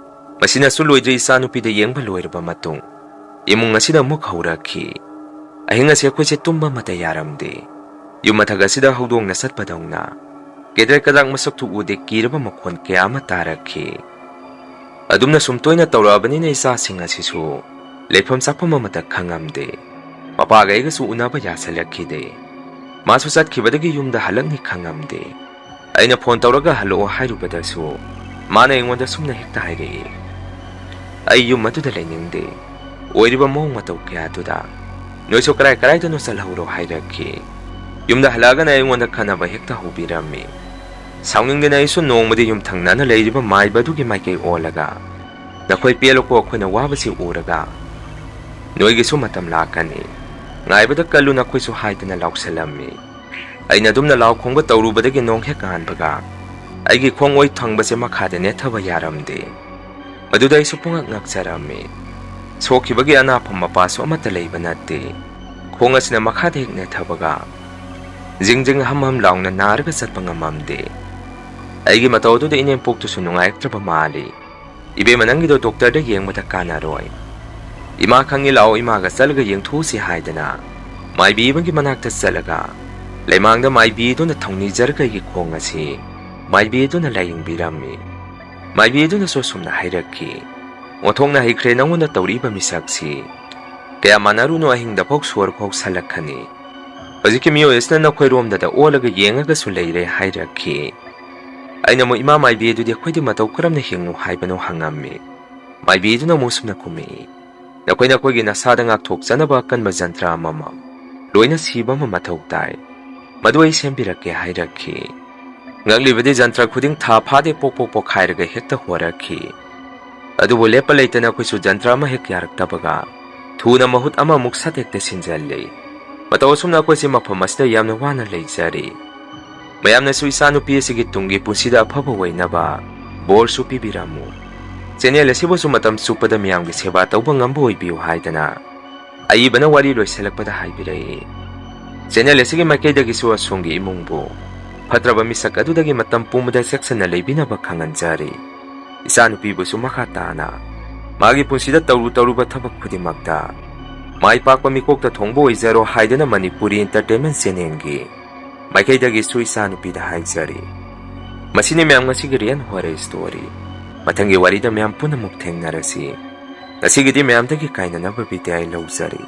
ꯃꯁꯤꯅꯁꯨ ꯂꯣꯏꯗ꯭ꯔꯤ, ꯏꯆꯥꯅꯨꯄꯤꯗ ꯌꯦꯡꯕ ꯂꯣꯏꯔꯕ ꯃꯇꯨꯡ ꯏꯃꯨꯡ ꯑꯁꯤꯗ ꯑꯃꯨꯛ ꯍꯧꯔꯛꯈꯤ꯫ ꯑꯍꯤꯡ ꯑꯁꯤ ꯑꯩꯈꯣꯏꯁꯦ ꯇꯨꯝꯕ ꯑꯃꯠꯇ ꯌꯥꯔꯝꯗꯦ꯫ ꯌꯨꯝ ꯃꯊꯛ ꯑꯁꯤꯗ ꯍꯧꯗꯣꯡꯅ ꯆꯠꯄꯗꯧꯅ ꯀꯦꯗ꯭ꯔꯛ ꯀꯗ꯭ꯔꯛ ꯃꯁꯛ ꯊꯨ ꯎꯗꯦ ꯀꯤꯔꯕ ꯃꯈꯣꯟ ꯀꯌꯥ ꯑꯃ ꯇꯥꯔꯛꯈꯤ꯫ ꯑꯗꯨꯝꯅ ꯁꯨꯝ ꯇꯣꯏꯅ ꯇꯧꯔꯛꯑꯕꯅꯤꯅ ꯏꯆꯥꯁꯤꯡ ꯑꯁꯤꯁꯨ ꯂꯩꯐꯝ ꯆꯥꯐꯝ ꯑꯃꯠꯇ ꯈꯪꯉꯝꯗꯦ꯫ ꯃꯄꯥꯒ ꯑꯩꯒꯁꯨ ꯎꯅꯕ ꯌꯥꯁꯜꯂꯛꯈꯤꯗꯦ꯫ ꯃꯥꯁꯨ ꯆꯠꯈꯤꯕꯗꯒꯤ ꯌꯨꯝꯗ ꯍꯜꯂꯛꯅꯤ ꯈꯪꯉꯝꯗꯦ꯫ ꯑꯩꯅ phone ꯇꯧꯔꯒ ꯍꯜꯂꯛꯑꯣ ꯍꯥꯏꯔꯨꯕꯗꯁꯨ ꯃꯥꯅ ꯑꯩꯉꯣꯟꯗ ꯁꯨꯝꯅ ꯍꯦꯛꯇ ꯍꯥꯏꯔꯛꯏ, "ꯑꯩ ꯌꯨꯝ ꯑꯗꯨꯗ ꯂꯩꯅꯤꯡꯗꯦ꯫ ꯑꯣꯏꯔꯤꯕ ꯃꯑꯣꯡ ꯃꯇꯧ ꯀꯌꯥꯗꯨꯗ ꯅꯣꯏꯁꯨ ꯀꯔꯥꯏ ꯀꯔꯥꯏꯗꯅꯣ ꯆꯠꯍꯧꯔꯣ" ꯍꯥꯏꯔꯛꯈꯤ꯫ ꯌꯨꯝꯗ ꯍꯜꯂꯛꯑꯒꯅ ꯑꯩꯉꯣꯟꯗ ꯈꯠꯅꯕ ꯍꯦꯛꯇ ꯍꯧꯕꯤꯔꯝꯃꯤ꯫ ꯁꯥꯎꯅꯤꯡꯗꯅ ꯑꯩꯁꯨ ꯅꯣꯡꯃꯗꯤ ꯌꯨꯝꯊꯪꯅꯅ ꯂꯩꯔꯤꯕ ꯃꯥꯏꯕ ꯑꯗꯨꯒꯤ ꯃꯥꯏꯀꯩ ꯑꯣꯜꯂꯒ, "ꯅꯈꯣꯏ ꯄꯦꯜꯂꯨꯀꯣ, ꯑꯩꯈꯣꯏꯅ ꯋꯥꯕꯁꯤ ꯎꯔꯒ꯫ ꯅꯣꯏꯒꯤꯁꯨ ꯃꯇꯝ ꯂꯥꯛꯀꯅꯤ꯫ ꯉꯥꯏꯕꯗ ꯀꯜꯂꯨ ꯅꯈꯣꯏꯁꯨ" ꯍꯥꯏꯗꯅ ꯂꯥꯎꯁꯜꯂꯝꯃꯤ꯫ ꯑꯩꯅ ꯑꯗꯨꯝꯅ ꯂꯥꯎ ꯈꯣꯡꯕ ꯇꯧꯔꯨꯕꯗꯒꯤ ꯅꯣꯡ ꯍꯦꯛ ꯀꯥꯟꯕꯒ ꯑꯩꯒꯤ ꯈꯣꯡ ꯑꯣꯏ ꯊꯪꯕꯁꯦ ꯃꯈꯥꯗ ꯅꯦꯠꯊꯕ ꯌꯥꯔꯝꯗꯦ꯫ ꯃꯗꯨꯗ ꯑꯩꯁꯨ ꯄꯨꯡꯉꯛ ꯉꯛꯆꯔꯝꯃꯤ꯫ ꯁꯣꯛꯈꯤꯕꯒꯤ ꯑꯅꯥꯐꯝ ꯃꯄꯥꯁꯨ ꯑꯃꯠꯇ ꯂꯩꯕ ꯅꯠꯇꯦ꯫ ꯈꯣꯡ ꯑꯁꯤꯅ ꯃꯈꯥꯗ ꯍꯦꯛ ꯅꯦꯠꯊꯕꯒ ꯖꯤꯡ ꯖꯤꯡ ꯍꯝ ꯍꯝ ꯂꯥꯎꯅ ꯅꯥꯔꯒ ꯆꯠꯄ ꯉꯝꯃꯝꯗꯦ꯫ ꯑꯩꯒꯤ ꯃꯇꯧ ꯑꯗꯨꯗ ꯏꯅꯦꯝꯄꯣꯛꯇꯨꯁꯨ ꯅꯨꯡꯉꯥꯏꯔꯛꯇ꯭ꯔꯕ ꯃꯥꯜꯂꯤ꯫ "ꯏꯕꯦꯝꯃ, ꯅꯪꯒꯤꯗꯣ doctor ꯗ ꯌꯦꯡꯕꯗ ꯀꯥꯟꯅꯔꯣꯏ꯫ ꯏꯃꯥ ꯈꯪꯉꯤ, ꯂꯥꯛꯑꯣ, ꯏꯃꯥꯒ ꯆꯠꯂꯒ ꯌꯦꯡꯊꯣꯛꯎꯁꯤ" ꯍꯥꯏꯗꯅ ꯃꯥꯏꯕꯤ ꯑꯃꯒꯤ ꯃꯅꯥꯛꯇ ꯆꯠꯂꯒ ꯂꯩꯃꯥꯡꯗ ꯃꯥꯏꯕꯤ ꯑꯗꯨꯅ ꯊꯧꯅꯤꯖꯔꯒ ꯑꯩꯒꯤ ꯈꯣꯡ ꯑꯁꯤ ꯃꯥꯏꯕꯤ ꯑꯗꯨꯅ ꯂꯥꯏꯌꯦꯡꯕꯤꯔꯝꯃꯤ꯫ ꯃꯥꯏꯕꯤ ꯑꯗꯨꯅꯁꯨ ꯑꯁꯨꯝꯅ ꯍꯥꯏꯔꯛꯈꯤ, "ꯑꯣꯟꯊꯣꯛꯅ ꯍꯩꯈ꯭ꯔꯦ ꯅꯪꯉꯣꯟꯗ ꯇꯧꯔꯛꯏꯕ ꯃꯤꯁꯛꯁꯤ꯫ ꯀꯌꯥ ꯃꯥꯟꯅꯔꯨꯅꯣ, ꯑꯍꯤꯡꯗ ꯐꯥꯎ ꯁꯣꯔ ꯐꯥꯎ ꯁꯜꯂꯛꯀꯅꯤ꯫ ꯍꯧꯖꯤꯛꯀꯤ ꯃꯤꯑꯣꯏ ꯑꯁꯤꯅ ꯅꯈꯣꯏꯔꯣꯝꯗꯗ ꯑꯣꯜꯂꯒ ꯌꯦꯡꯉꯒꯁꯨ ꯂꯩꯔꯦ" ꯍꯥꯏꯔꯛꯈꯤ꯫ ꯑꯩꯅ ꯑꯃꯨꯛ, "ꯏꯃꯥ ꯃꯥꯏꯕꯤ ꯑꯗꯨꯗꯤ ꯑꯩꯈꯣꯏꯗꯤ ꯃꯇꯧ ꯀꯔꯝꯅ ꯍꯤꯡꯉꯨ ꯍꯥꯏꯕꯅꯣ?" ꯍꯪꯉꯝꯃꯤ꯫ ꯃꯥꯏꯕꯤꯗꯨꯅ ꯑꯃꯨꯛ ꯁꯨꯝꯅ ꯈꯨꯝꯃꯛꯏ, "ꯅꯈꯣꯏ ꯅꯈꯣꯏꯒꯤ ꯅꯁꯥꯗ ꯉꯥꯛꯊꯣꯛꯆꯅꯕ ꯑꯀꯟꯕ ꯖꯟꯇ꯭ꯔ ꯑꯃꯃꯝ ꯂꯣꯏꯅ ꯁꯤꯕ ꯑꯃ ꯃꯊꯧ ꯇꯥꯏ꯫ ꯃꯗꯨ ꯑꯩ ꯁꯦꯝꯕꯤꯔꯛꯀꯦ ꯍꯥꯏꯔꯛꯈꯤ꯫ ꯉꯛꯂꯤꯕꯗꯤ ꯖꯟꯇ꯭ꯔ ꯈꯨꯗꯤꯡ ꯊꯥ ꯐꯥꯗꯦ ꯄꯣꯛ ꯄꯣꯛ ꯄꯣꯛꯈꯥꯏꯔꯒ ꯍꯦꯛꯇ ꯍꯣꯔꯛꯈꯤ꯫ ꯑꯗꯨꯕꯨ ꯂꯦꯞꯄ ꯂꯩꯇꯅ ꯑꯩꯈꯣꯏꯁꯨ ꯖꯟꯇ꯭ꯔ ꯑꯃ ꯍꯦꯛ ꯌꯥꯔꯛꯇꯕꯒ ꯊꯨꯅ ꯃꯍꯨꯠ ꯑꯃꯃꯨꯛ ꯁꯠ ꯍꯦꯛꯇ ꯁꯤꯟꯖꯜꯂꯤ꯫ ꯃꯇꯧ ꯑꯁꯨꯝꯅ ꯑꯩꯈꯣꯏꯁꯤ ꯃꯐꯝ ꯑꯁꯤꯗ ꯌꯥꯝꯅ ꯋꯥꯅ ꯂꯩꯖꯔꯤ꯫ ꯃꯌꯥꯝꯅꯁꯨ ꯏꯆꯥꯅꯨꯄꯤ ꯑꯁꯤꯒꯤ ꯇꯨꯡꯒꯤ ꯄꯨꯟꯁꯤꯗ ꯑꯐꯕ ꯑꯣꯏꯅꯕ ꯕꯣꯔꯁꯨ ꯄꯤꯕꯤꯔꯝꯃꯨ꯫ ꯆꯦꯅꯦꯜ ꯑꯁꯤꯕꯨꯁꯨ ꯃꯇꯝ ꯆꯨꯞꯄꯗ ꯃꯤꯌꯥꯝꯒꯤ ꯁꯦꯕꯥ ꯇꯧꯕ ꯉꯝꯕ ꯑꯣꯏꯕꯤꯌꯨ ꯍꯥꯏꯗꯅ ꯑꯏꯕꯅ ꯋꯥꯔꯤ ꯂꯣꯏꯁꯤꯜꯂꯛꯄꯗ ꯍꯥꯏꯕꯤꯔꯛꯏ꯫ ꯆꯦꯅꯦꯜ ꯑꯁꯤꯒꯤ ꯃꯥꯏꯀꯩꯗꯒꯤꯁꯨ ꯑꯁꯣꯝꯒꯤ ꯏꯃꯨꯡꯕꯨ ꯐꯠꯇ꯭ꯔꯕ ꯃꯤꯁꯛ ꯑꯗꯨꯗꯒꯤ ꯃꯇꯝ ꯄꯨꯝꯕꯗ ꯆꯦꯛꯁꯤꯟꯅ ꯂꯩꯕꯤꯅꯕ ꯈꯪꯍꯟꯖꯔꯤ꯫ ꯏꯆꯥꯅꯨꯄꯤꯕꯨꯁꯨ ꯃꯈꯥ ꯇꯥꯅ ꯃꯥꯒꯤ ꯄꯨꯟꯁꯤꯗ ꯇꯧꯔꯨ ꯇꯧꯔꯨꯕ ꯊꯕꯛ ꯈꯨꯗꯤꯡꯃꯛꯇ ꯃꯥꯏ ꯄꯥꯛꯄ ꯃꯤꯀꯣꯛꯇ ꯊꯣꯡꯕ ꯑꯣꯏꯖꯔꯣ ꯍꯥꯏꯗꯅ ꯃꯅꯤꯄꯨꯔꯤ ꯏꯟꯇꯔꯇꯦꯟꯃꯦꯟ ꯆꯦꯅꯦꯜꯒꯤ ꯃꯥꯏꯀꯩꯗꯒꯤꯁꯨ ꯏꯆꯥꯅꯨꯄꯤꯗ ꯍꯥꯏꯖꯔꯤ꯫ ꯃꯁꯤꯅꯤ ꯃꯌꯥꯝ ꯉꯁꯤꯒꯤ ꯔꯤꯌꯦꯜ ꯍꯣꯔꯔ ꯁ꯭ꯇꯣꯔꯤ꯫ ꯃꯊꯪꯒꯤ ꯋꯥꯔꯤꯗ ꯃꯌꯥꯝ ꯄꯨꯟꯅꯃꯨꯛ ꯊꯦꯡꯅꯔꯁꯤ꯫ ꯉꯁꯤꯒꯤꯗꯤ ꯃꯌꯥꯝꯗꯒꯤ ꯀꯥꯏꯅꯅꯕ ꯕꯤꯗꯥꯏ ꯂꯧꯖꯔꯤ꯫